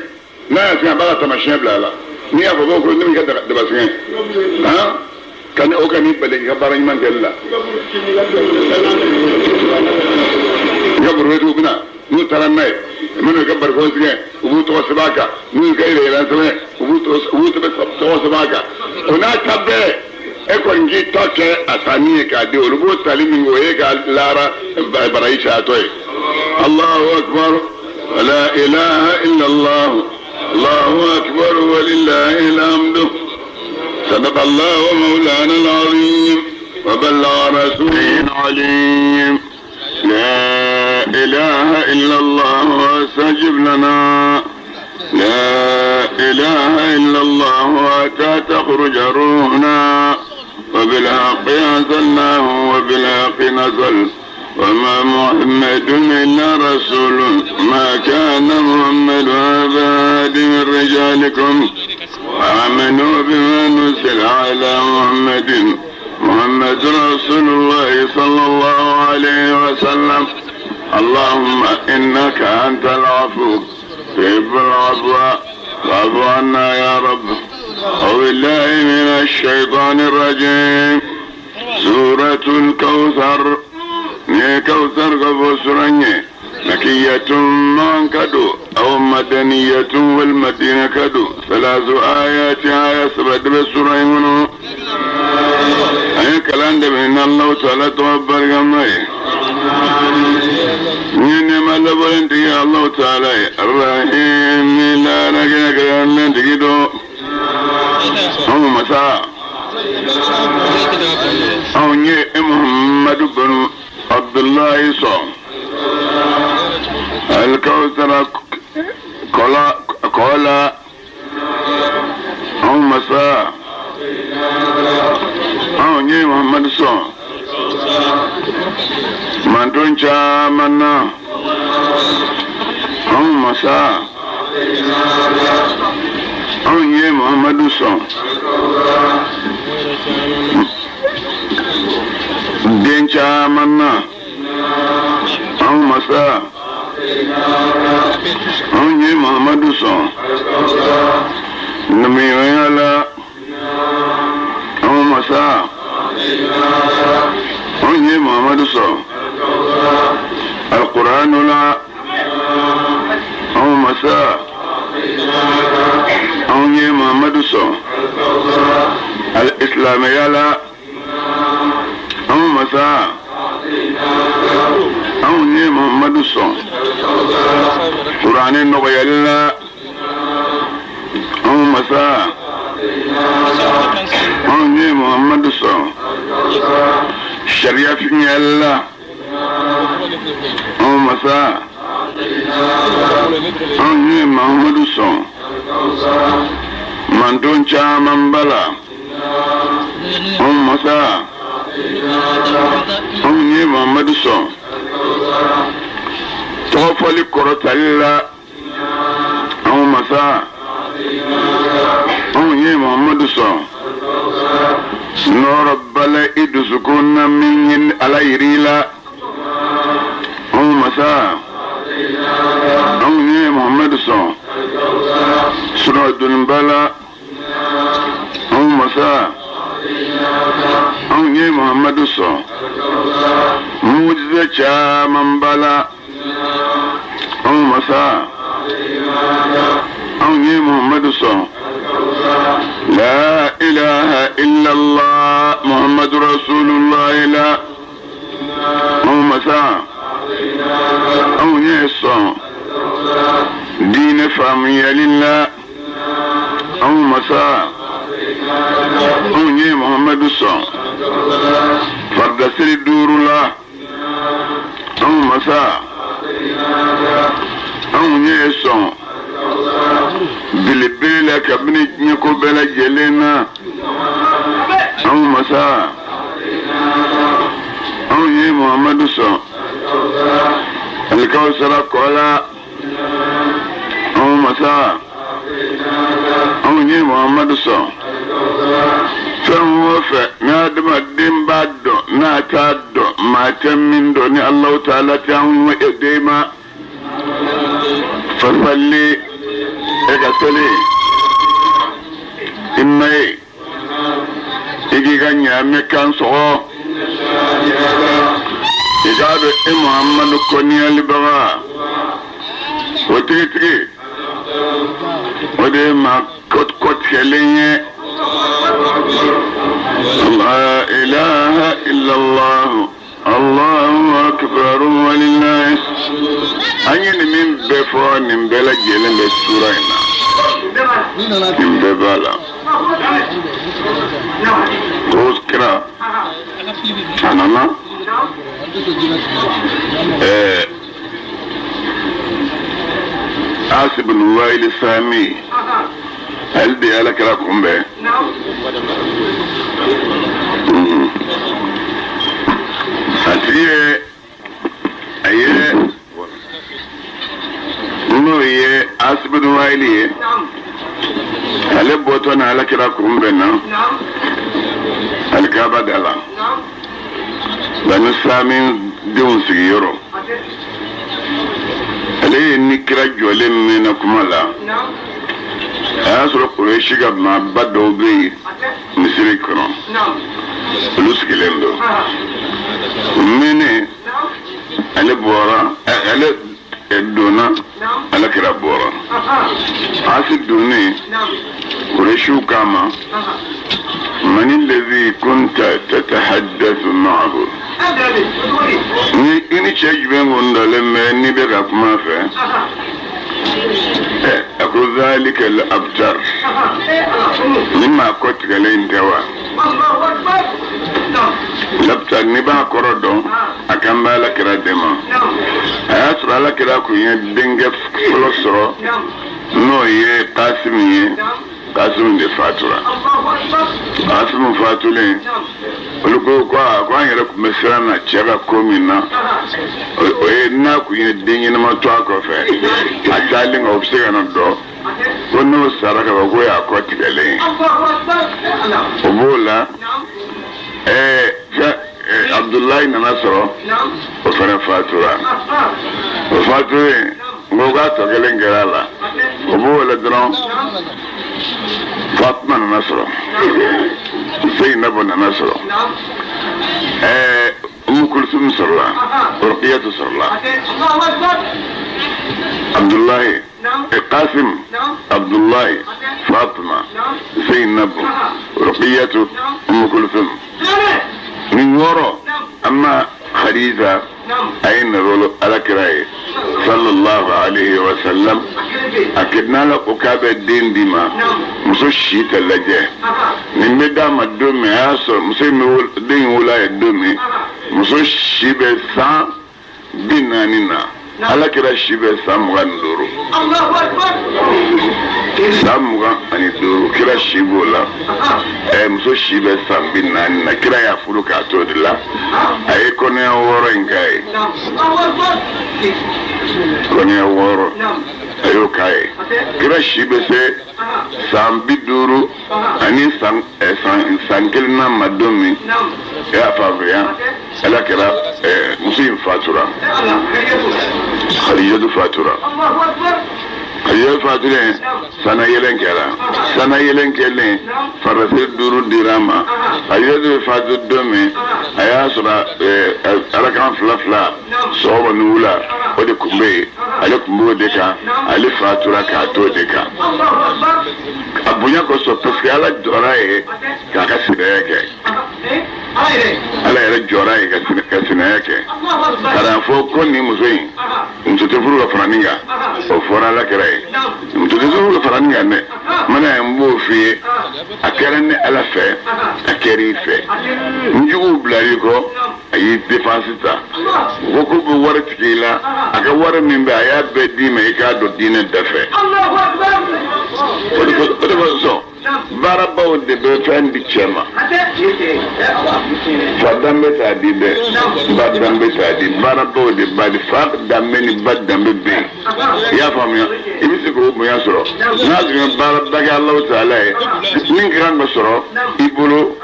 n'a y'a sɛgɛn a b'a ka taamasiyɛn bila a la n'i y'a fɔ ko ne b'i ka daba sɛgɛn ka o ka n'i bali i ka baara ɲuman kɛli la i ka burubɛtiw bɛ na n'u taara n'a ye u mana i ka barikon sɛgɛn u b'u tɔgɔ sɛbɛn a kan n'u y'u ka yɛrɛ sɛbɛn u b'u tɔgɔ sɛbɛn a kan o n'a ta bɛɛ e kɔni k'i ta kɛ a sanni ye k'a di olu b'o tali min kɛ o ye ka lahara baraji cayatɔ ye Allahu akbar la ilaha illallah. الله أكبر ولله الحمد. صدق الله مولانا العظيم وبلغ رسوله العليم. لا إله إلا الله واستجب لنا. لا إله إلا الله حتى تخرج روحنا. وبالحق أنزلناه وبالحق نزل. وما محمد إلا رسول. ما كان محمد أبا أحد من رجالكم. آمنوا بما نزل على محمد. محمد رسول الله صلى الله عليه وسلم. اللهم إنك أنت العفو تحب العفو فاعف عنا يا رب. أعوذ بالله من الشيطان الرجيم. سورة الكوثر. كوثر غفو مكية من كدو أو مدنية والمدينة كدو. ثلاث آيات آية سبد بسورة منو أي كلام من الله تعالى توبر جمعي نعم الله بلنتي الله تعالى الرحيم لا نجنا كلام تجدو هم مساء أو محمد بن عبد الله صلى الكوثر كولا أو مساء أو ني محمد صلى من تنشا منا أو مساء أو ني محمد صلى den caman na anw masa anw ye Muhammadu sɔn namiya la anw masa anw ye Muhammadu sɔn alkuranu la anw masa anw ye Muhammadu sɔn alislamaya la anw masa anw ye Muhammadu sɔn kuranɛ nɔgɔyali la anw masa anw ye Muhammadu sɔn sariya fiɲɛli la anw masa anw ye Muhammadu sɔn manton caman b'a la anw masa anw ye Muhammadu sɔn tɔgɔ fɔli kɔrɔtali la anw masa anw ye Muhammadu sɔn nɔrɔ bala i dusukun na min ye Ala yir'i la anw masa anw ye Muhammadu sɔn sunɔgɔ doniba la anw masa anw ye Muhammadu sɔn mujiza caman b'a la anw masa anw ye Muhammadu sɔn la ilaha illallah Muhammadu rasulullah la anw masa anw ye sɔn diinɛ faamuyali la anw masa anw ye Muhammadu sɔn faridasiri duuru la anw masa anw ye sɔn belebele la kabini diɲɛ ko bɛɛ lajɛlen na anw masa anw ye Muhammadu sɔn alikawusara kɔ la anw masa anw ye Muhammadu sɔn fɛn o fɛn ni adamaden b'a dɔn n'a t'a dɔn maa tɛ min dɔn ni Alahu taala tɛ anw e den ma fasali e ka seli i ma ye i k'i ka ɲaamɛ kan sɔgɔ i k'a dɔn e Muhammadu kɔniyalibaga o tigitigi o de ye maa kɔtigɛlen ye. La ilaha illallah Allahu akbar walillahi. An ye nin min bɛɛ fɔ nin bɛɛ lajɛlen bɛ sura in na. Nin bɛɛ b'a la. Ko kira a nana Asi bin Waili Sami ale de ye ala kira kunbɛn. A tigi ye a ye n'o ye Asi bin Waili ye, ale bɔtɔ na ala kira kunbɛn na alikaba da la, Banu Sami denw sigiyɔrɔ. Ale ye ni kira jɔlen mɛnna kuma la, a y'a sɔrɔ Kurɛsi ka maaba dɔw bɛ yen misiri kɔnɔ, olu sigilen don. O mɛnnen, ale bɔra, ale donna, ala kira bɔra. Asi donnen, Kurɛsiw k'a ma, mani lazi kunta tatahaddathu ma'ahu, ni i ni cɛ jumɛn kun dalen bɛ n'i bɛ ka kuma fɛ? A ko zalika al-abtar, ni maa kɔ tigɛlen in tɛ wa? Labtar, n'i b'a kɔrɔ dɔn, a kan bɛ ala kira de ma. A y'a sɔrɔ ala kira kun ye denkɛ fɔlɔ sɔrɔ, n'o ye Kasimu ye. Kasimu de fatura. Kasimu fatulen, olu ko ko aa, ko an yɛrɛ tun bɛ siran na cɛ ka ko min na, o ye n'a kun ye den ɲɛnama to a kɔfɛ, a taalen kan o bɛ se ka na dɔn ko n'o sara ka ban, k'o y'a kɔ tigɛlen ye. O b'o la, fɛn Abudulayi nana sɔrɔ, o fana fatura. O fatulen, n ko k'a tɔ kelen kɛra a la. O b'o la dɔrɔn, Fatima nana sɔrɔ, Zeyinabu nana sɔrɔ, Umu Kulusum sɔrɔla, Rukiyatu sɔrɔla, Abudulayi, Kasim, Abudulayi, Fatima, Zeyinabu, Rukiyatu, Umu Kulusum, nin wɔɔrɔ. Amma Khadija, a ye nana ala kira ye sallallahu alaihi wa sallam. A kidnala ko k'a bɛ den di ma, muso si tɛ lajɛ. Nin bɛ d'a ma don min, a y'a sɔrɔ muso in bɛ den in wolo a ye don min, muso si bɛ san 40 na, ala kira si bɛ san 25. San 25 kira si b'o la, muso si bɛ san 40 na. Kira y'a furu k'a to de la. A ye kɔnɔya 6 in k'a ye, kɔnɔya 6 a y'o k'a ye. Kira si bɛ se san 50 ani san 1 na ma don min, e y'a faamuya, ala kɛra muso in fatura, Khadijatu fatura. Khadijatu fatulen, sana yɛlɛn kɛra. Sana yɛlɛn kɛlen, farasiri 5 dira a ma. Khadijatu bɛ fatu don min, a y'a sɔrɔ arakan fila fila sɔgɔma ni wula, o de tun bɛ yen, ale tun b'o de kan. Ale fatura k'a to o de kan a bonya kosɔn, parce que ala jɔra ye k'a ka sinaya kɛ. Ala yɛrɛ jɔra ye ka sinaya kɛ ka n'a fɔ ko nin muso in, muso tɛ furu ka fara nin kan. O fɔra ala kɛra ye, muso tɛ furu ka fara nin kan dɛ. Mana n b'o f'i ye, a kɛra ne ala fɛ, a kɛra i fɛ. N juguw bilar'i kɔ, a y'i défense ta. U ko k'u bɛ wari tigɛ i la, a ka wari min bɛ, a y'a bɛɛ d'i ma i k'a don diinɛ da fɛ. O de kosɔn baarabaw de bɛ fɛn di cɛ ma. Fa danbe t'a di dɛ, ba danbe t'a di, baarabaw de b'a di. Fa danbe ni ba danbe bɛ yen, i y'a faamuya? I bɛ se k'o bonya sɔrɔ n'a tun ye baaraba kɛ Alahu taala ye. Min ka kan ka sɔrɔ i bolo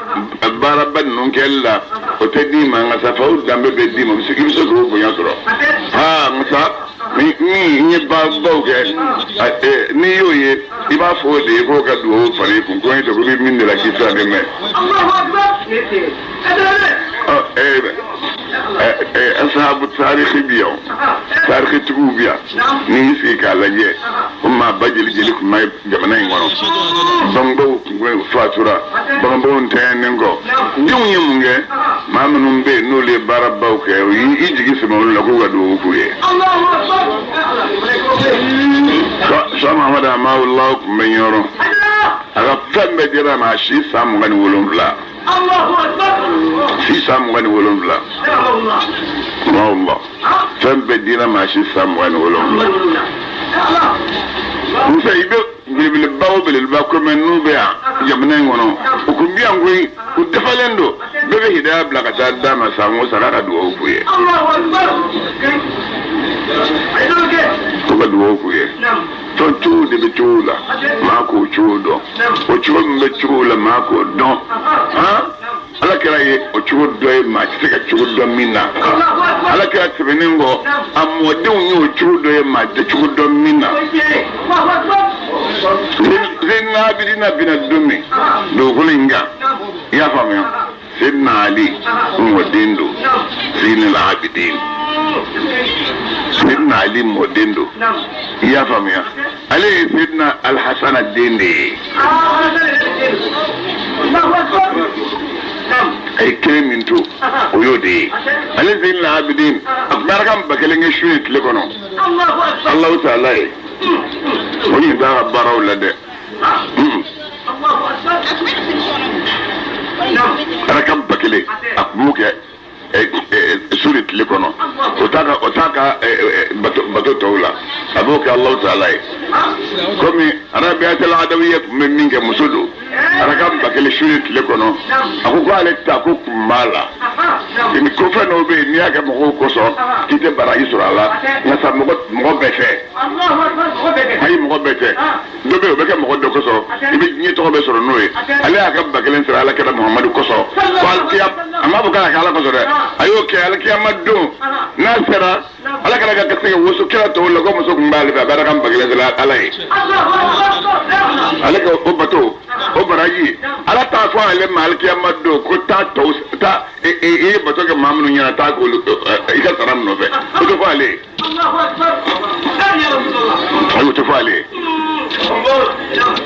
baaraba ninnu kɛli la, o tɛ d'i ma, nka sa faw danbe bɛ d'i ma, i bɛ se k'o bonya sɔrɔ. Aa, nka sa ni n ye baarabaw kɛ, n'i y'o ye, i b'a fɔ o de ye k'o ka dugawu fara i kun, ko n ye tɛ ko bɛ min de la k'i sira de mɛn. Asahabu tariki bi yan, tarikitigiw bi yan, n'i y'i sigi k'a lajɛ, ko maa ba jeli jeli tun bɛ jamana in kɔnɔ, bangebaw tun fatura, bangebaw ntanyalen kɔ, denw ye mun kɛ? Maa minnu bɛ yen n'olu ye baarabaw kɛ, o y'i jigi sɛmɛ olu la k'u ka dugawu k'u ye. Sɔn Amadu Hamawula tun bɛ Ɲɔrɔ. A ka fɛn bɛɛ dira a ma a si san 27. Si san 27. Hamawula. Fɛn bɛɛ dira a ma a si san 27. Musa i bɛ belebeleba o belebeleba ko mɛn n'u bɛ yan jamana in kɔnɔ u kun bɛ yan koyi u dafalen don bɛɛ bɛ hidaya bila ka taa d'a ma san o san k'a ka dugawu k'u ye. Ko ka dugawu k'u ye. Fɛn cogo de bɛ cogo la maa k'o cogo dɔn o cogo min bɛ cogo la maa k'o dɔn han ala kira ye o cogo dɔ ye maa tɛ se ka cogo dɔn min na ala kira tɛmɛnen kɔ a mɔdenw ye o cogo dɔ ye maa tɛ cogo dɔn min na Zeyina Abidina binna don min dugukolo in kan i y'a faamuya Seyidina Ali mɔden don Zeyinal Abidin Seyidina Ali mɔden don i y'a faamuya ale ye Seyidina Alhasana den de ye a ye kelen min to o y'o de ye ale Zeyinal Abidin a tun bɛ arakan 1000 kɛ su ni tile kɔnɔ Alahu taala ye o ɲin t'a ka baaraw la dɛ. Arakan 1000 a tun b'o kɛ su ni tile kɔnɔ o t'a ka o t'a ka bato tɔw la a b'o kɛ Alahu taala ye komi Arabiyatal Adawiya tun bɛ min kɛ muso don arakan 1000 su ni tile kɔnɔ a ko k'ale ta ko kun b'a la ni ko fɛn dɔw bɛ yen n'i y'a kɛ mɔgɔw kosɔn k'i tɛ baraji sɔrɔ a la nka sa mɔgɔ mɔgɔ bɛɛ tɛ ayi mɔgɔ bɛɛ tɛ dɔ bɛ yen o bɛ kɛ mɔgɔ dɔ kosɔn i bɛ diɲɛ tɔgɔ bɛɛ sɔrɔ n'o ye ale y'a ka 1000 sara ala kira muhamadu kosɔn ko alikiya a m'a fɔ k'a kɛ ala kosɔn dɛ a y'o kɛ alikiyama don n'a sera ala kira ka se ka waso kira tɔw la ko muso tun b'ale fɛ a bɛ arakan 1000 sara ala ye ale ka o bato o baraji ala t'a fɔ ale ma alikiyama don ko taa tɔw taa i ye bato kɛ maa minnu ɲɛna taa k'olu i ka sara nɔfɛ o tɛ fɔ ale ye. Ayi o tɛ fɔ ale ye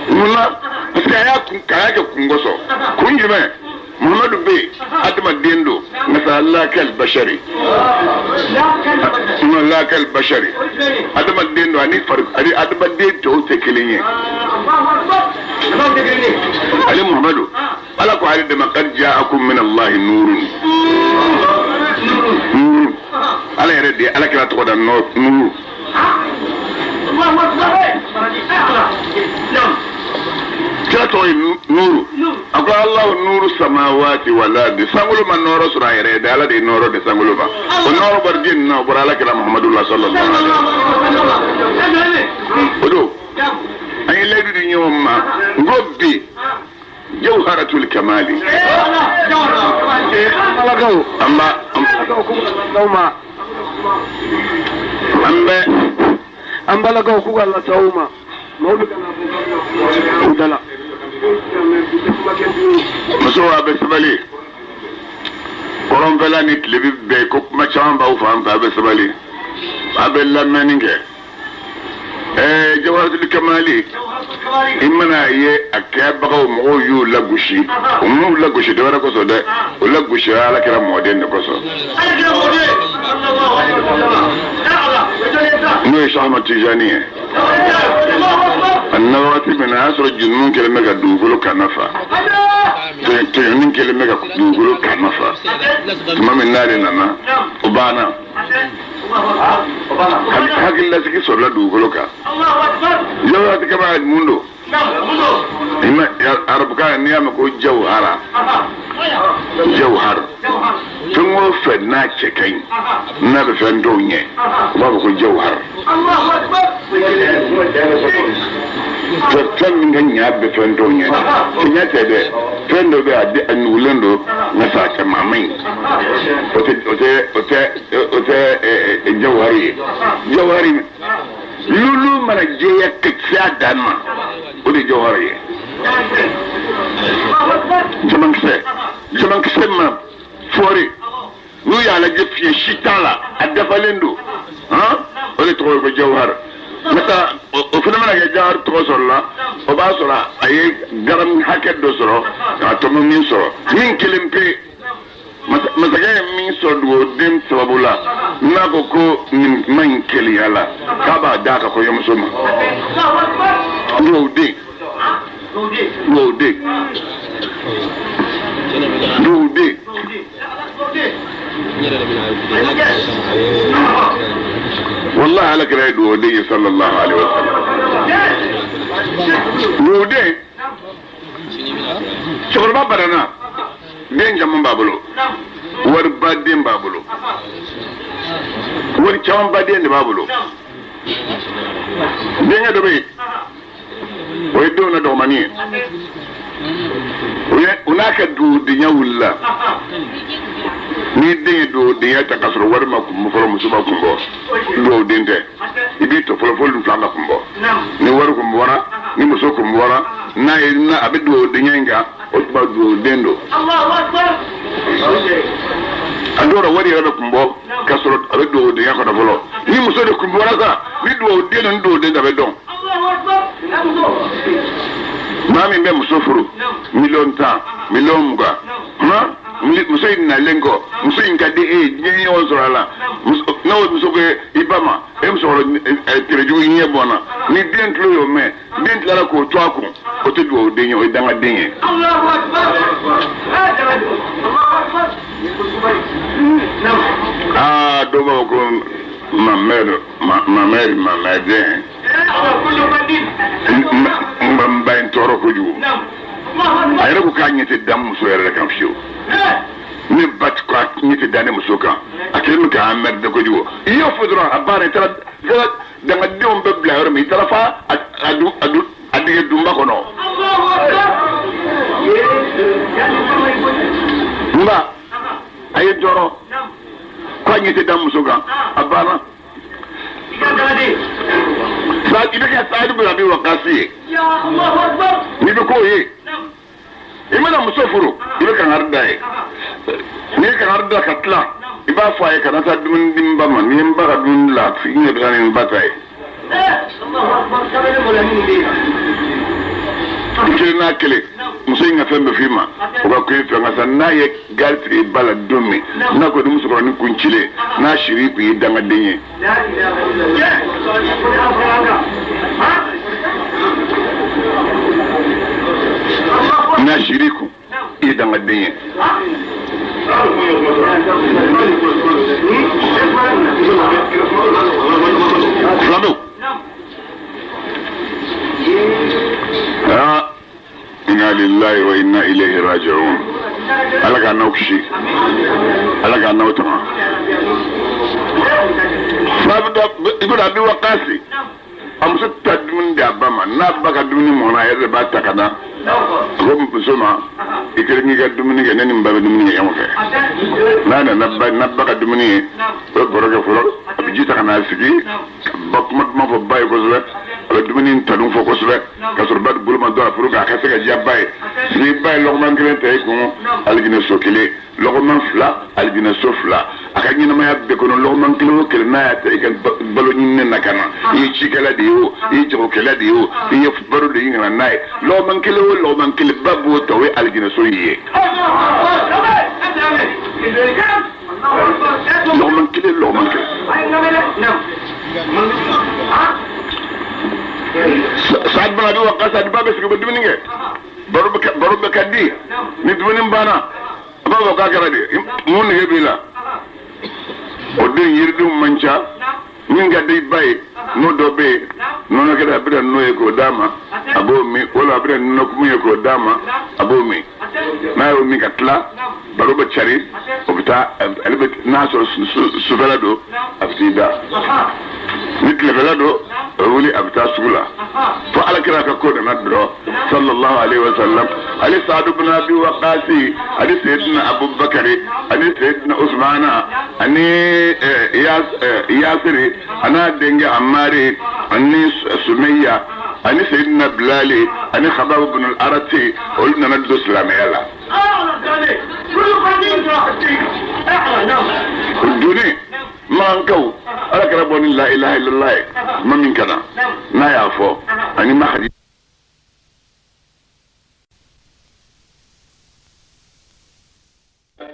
munna parce que a y'a kun k'a y'a kɛ kun kosɔn kun jumɛn muhamadu bɛ yen adamaden don nka la kal bashari la kal bashari adamaden don ani fari ani adamaden tɔw tɛ kelen ye ale muhamadu ala ko ale de ma kad ja'akum min allahi nurun nurun ala yɛrɛ de ye ala kira tɔgɔ da nuru kira tɔgɔ ye nuru a ko alahu nuru samawati wal ardi sankolo ma nɔɔrɔ sɔrɔ a yɛrɛ ye dɛ ala de ye nɔɔrɔ di sankolo ma o nɔɔrɔ bɔra jɛni na o bɔra ala kira muhamadu la sallallahu alaihi wasallam o don an ye layidu di ɲɔgɔn ma n ko bi jawharatul kamali Alakaw an b'a ma an bɛ an balakaw k'u ka lase aw ma maaw bɛ ka na u da la. Musow a bɛ sabali kɔrɔnfɛla ni tilebi bɛɛ ko kuma caman b'aw fan fɛ a bɛ sabali a bɛ lamɛnni kɛ ɛɛ jawharatul kamali i mana ye a kɛbagaw mɔgɔw y'u lagosi u m'u lagosi dɔwɛrɛ kosɔn dɛ u lagosira ala kira mɔden de kosɔn n'o ye Sahama Tijani ye a nana wagati min na a y'a sɔrɔ junmu kɛlen bɛ ka dugukolo kana fa tɔɲɔni kɛlen bɛ ka dugukolo kana fa tuma min n'ale nana o banna Hakililasigi sɔrɔla dugukolo kan jawharatul kamali mun don arabukan n'i y'a mɛn ko jawhara jawhar fɛn o fɛn n'a cɛ ka ɲi n'a bɛ fɛn dɔw ɲɛ u b'a fɔ ko jawhar fɛn min ka ɲa bɛ fɛn dɔw ɲɛ tiɲɛ tɛ dɛ fɛn dɔ bɛ a nugulen don nka sa a cɛman man ɲi o tɛ o tɛ o tɛ o tɛ jawhari ye jawhari lulu mana jɛya ka se a dan ma o de ye jawhari ye jamankisɛ jamankisɛ ma fɔri n'u y'a lajɛ fiɲɛ si t'a la a dafalen don han o de tɔgɔ ye ko jawhar n'o o fana mana kɛ jawhar tɔgɔ sɔrɔ la o b'a sɔrɔ a ye garamu hakɛ dɔ sɔrɔ k'a tɔmɔ min sɔrɔ min kelen pe. Masakɛ ye min sɔrɔ dugawuden sababu la, n'a ko ko nin kuma in keleya la, k'a b'a d'a ka kɔɲɔmuso ma. Dugawuden, dugawuden, dugawuden. Wallahi, ala kira ye dugawuden ye, sallallahu alaihi wasallam. Dugawuden, cɛkɔrɔba banana, den caman b'a bolo, wariba den b'a bolo, wari camanba den de b'a bolo. Denkɛ dɔ bɛ yen, o ye denw na dɔgɔmani ye. O ye o n'a ka dugawudenya wulila. Ni den ye dugawudenya ta k'a sɔrɔ wari ma kun bɔ fɔlɔ, muso ma kun bɔ, dugawuden tɛ. I b'i to fɔlɔ fo olu fila ka kun bɔ. Ni wari kun bɔra, ni muso kun bɔra, n'a ye n'a a bɛ dugawudenya in kan, o tuma dugawuden don. A dɔw la, wari yɛrɛ bɛ kun bɔ k'a sɔrɔ a bɛ dugawudenya kɔnɔ fɔlɔ. Ni muso de kun bɔra sa, ni dugawuden don, ni dugawuden tɛ, a bɛ dɔn. Maa min bɛ muso furu miliyɔn 10, miliyɔn 20, han, muso in nalen kɔ, muso in ka di e ye, diɲɛ ɲɔgɔn sɔrɔ a la. N'o muso ko i ba ma: "E musokɔrɔ tɛrɛjugu, ɲɛ bɔ n na." Ni den tulo y'o mɛn, den tilara k'o to a kun, o tɛ dugawuden ye, o ye dangaden ye. Aa, dɔw b'a fɔ ko ma mère, ma mère, ma mère den n ba in tɔɔrɔ kojugu. A yɛrɛ ko k'a ɲɛ tɛ da muso yɛrɛ kan fiyewu. Ne ba ko a ɲɛ tɛ da ne muso kan, a kɛlen bɛ k'a emmerder kojugu. I y'o fɔ dɔrɔn, a banna. I taara dangadenw bɛ bila yɔrɔ min, i taara fa a du a du a dege dunba kɔnɔ. N ba a ye tɔɔrɔ ko a ɲɛ tɛ da muso kan, a banna. I bɛ kɛ Saadu bin Abi Wakasi ye. N'i bɛ k'o ye, i mana muso furu, i bɛ kangari da ye. N'i ye kangari da ka tila, i b'a fɔ a ye: "Kana taa dumuni di n ba ma. N'i ye n ba ka dumuni la, i ɲɛ bɛ taa ni n ba ta ye." I kelen n'a kelen, muso in ka fɛn bɛ f'i ma, o ka ko i fɛ. Nka sa, n'a ye gari tigɛ i ba la don min, n'a ko ni musokɔrɔnin kun cilen, n'a siri i kun, ye dangaden ye. N'a siri i kun, i ye dangaden ye. Filadenw, aa, inna lillahi wa inna ilayhi raji'un. Ala k'an n'aw kisi, Ala k'an n'aw tanga. Ibn Abi Waqasi, a muso ta dumuni di a ba ma. N'a ba ka dumuni mɔna, a yɛrɛ de b'a ta ka na. A ko muso ma: "I kelen k'i ka dumuni kɛ, ne ni n ba bɛ dumuni kɛ ɲɔgɔn fɛ." N'a nana ba, n'a ba ka dumuni ye, o bɛ baro kɛ fɔlɔ. A bɛ ji ta ka n'a sigi ka ba kuma duman fɔ ba ye kosɛbɛ. A bɛ dumuni tanu fɔ kosɛbɛ ka sɔrɔ ba bolo ma don a furu kan, a ka se ka diya ba ye. Ni ba ye lɔgɔman kelen ta i kun, alijinɛ so kelen, lɔgɔman fila, alijinɛ so fila. A ka ɲɛnamaya bɛɛ kɔnɔ, lɔgɔman kelen o kelen n'a y'a ta i ka balo ɲininen na ka na, i ye cikɛla de ye o, i ye jagokɛla de ye o, i ye balo de ɲini ka na n'a ye, lɔgɔman kelen o lɔgɔman kelen, ba b'o ta, o ye alijinɛ so ye. Lɔgɔman kelen, lɔgɔman kelen. Saad bin Abi Waqqas, a ba bɛ sigi, u bɛ dumuni kɛ, baro bɛ ka di. Ni dumuni banna, a b'a fɔ k'a kɛra di, mun nege b'i la? O den yiridenw man ca. Min ka di ba ye, n'o dɔ bɛ yen, nɔnɔ kɛnɛ, a bɛ na n'o ye k'o d'a ma, a b'o min. Wala a bɛ na nɔnɔ kumu ye k'o d'a ma, a b'o min. N'a y'o min ka tila, baro bɛ cari, o bɛ taa. Ale bɛ n'a sɔrɔ sufɛla don, a bɛ t'i da. Ni tilefɛla don, a bɛ wuli, a bɛ taa sugu la. Fo ala kira ka ko nana dɔrɔn, sallallahu alaihi wa sallam, ale Saadu bin Abi Waqasi ani Seydina Abubakari ani Seydina Usmana ani Yasiri an'a denkɛ Amari ani Sumeya ani Seydina Bilali ani Khababu bin al-Arati, olu nana don silamɛya la. O donnen Makankaw, ala kɛra bɔ ni la ilaha illallah ye, ma min ka na n'a y'a fɔ ani ma hadi.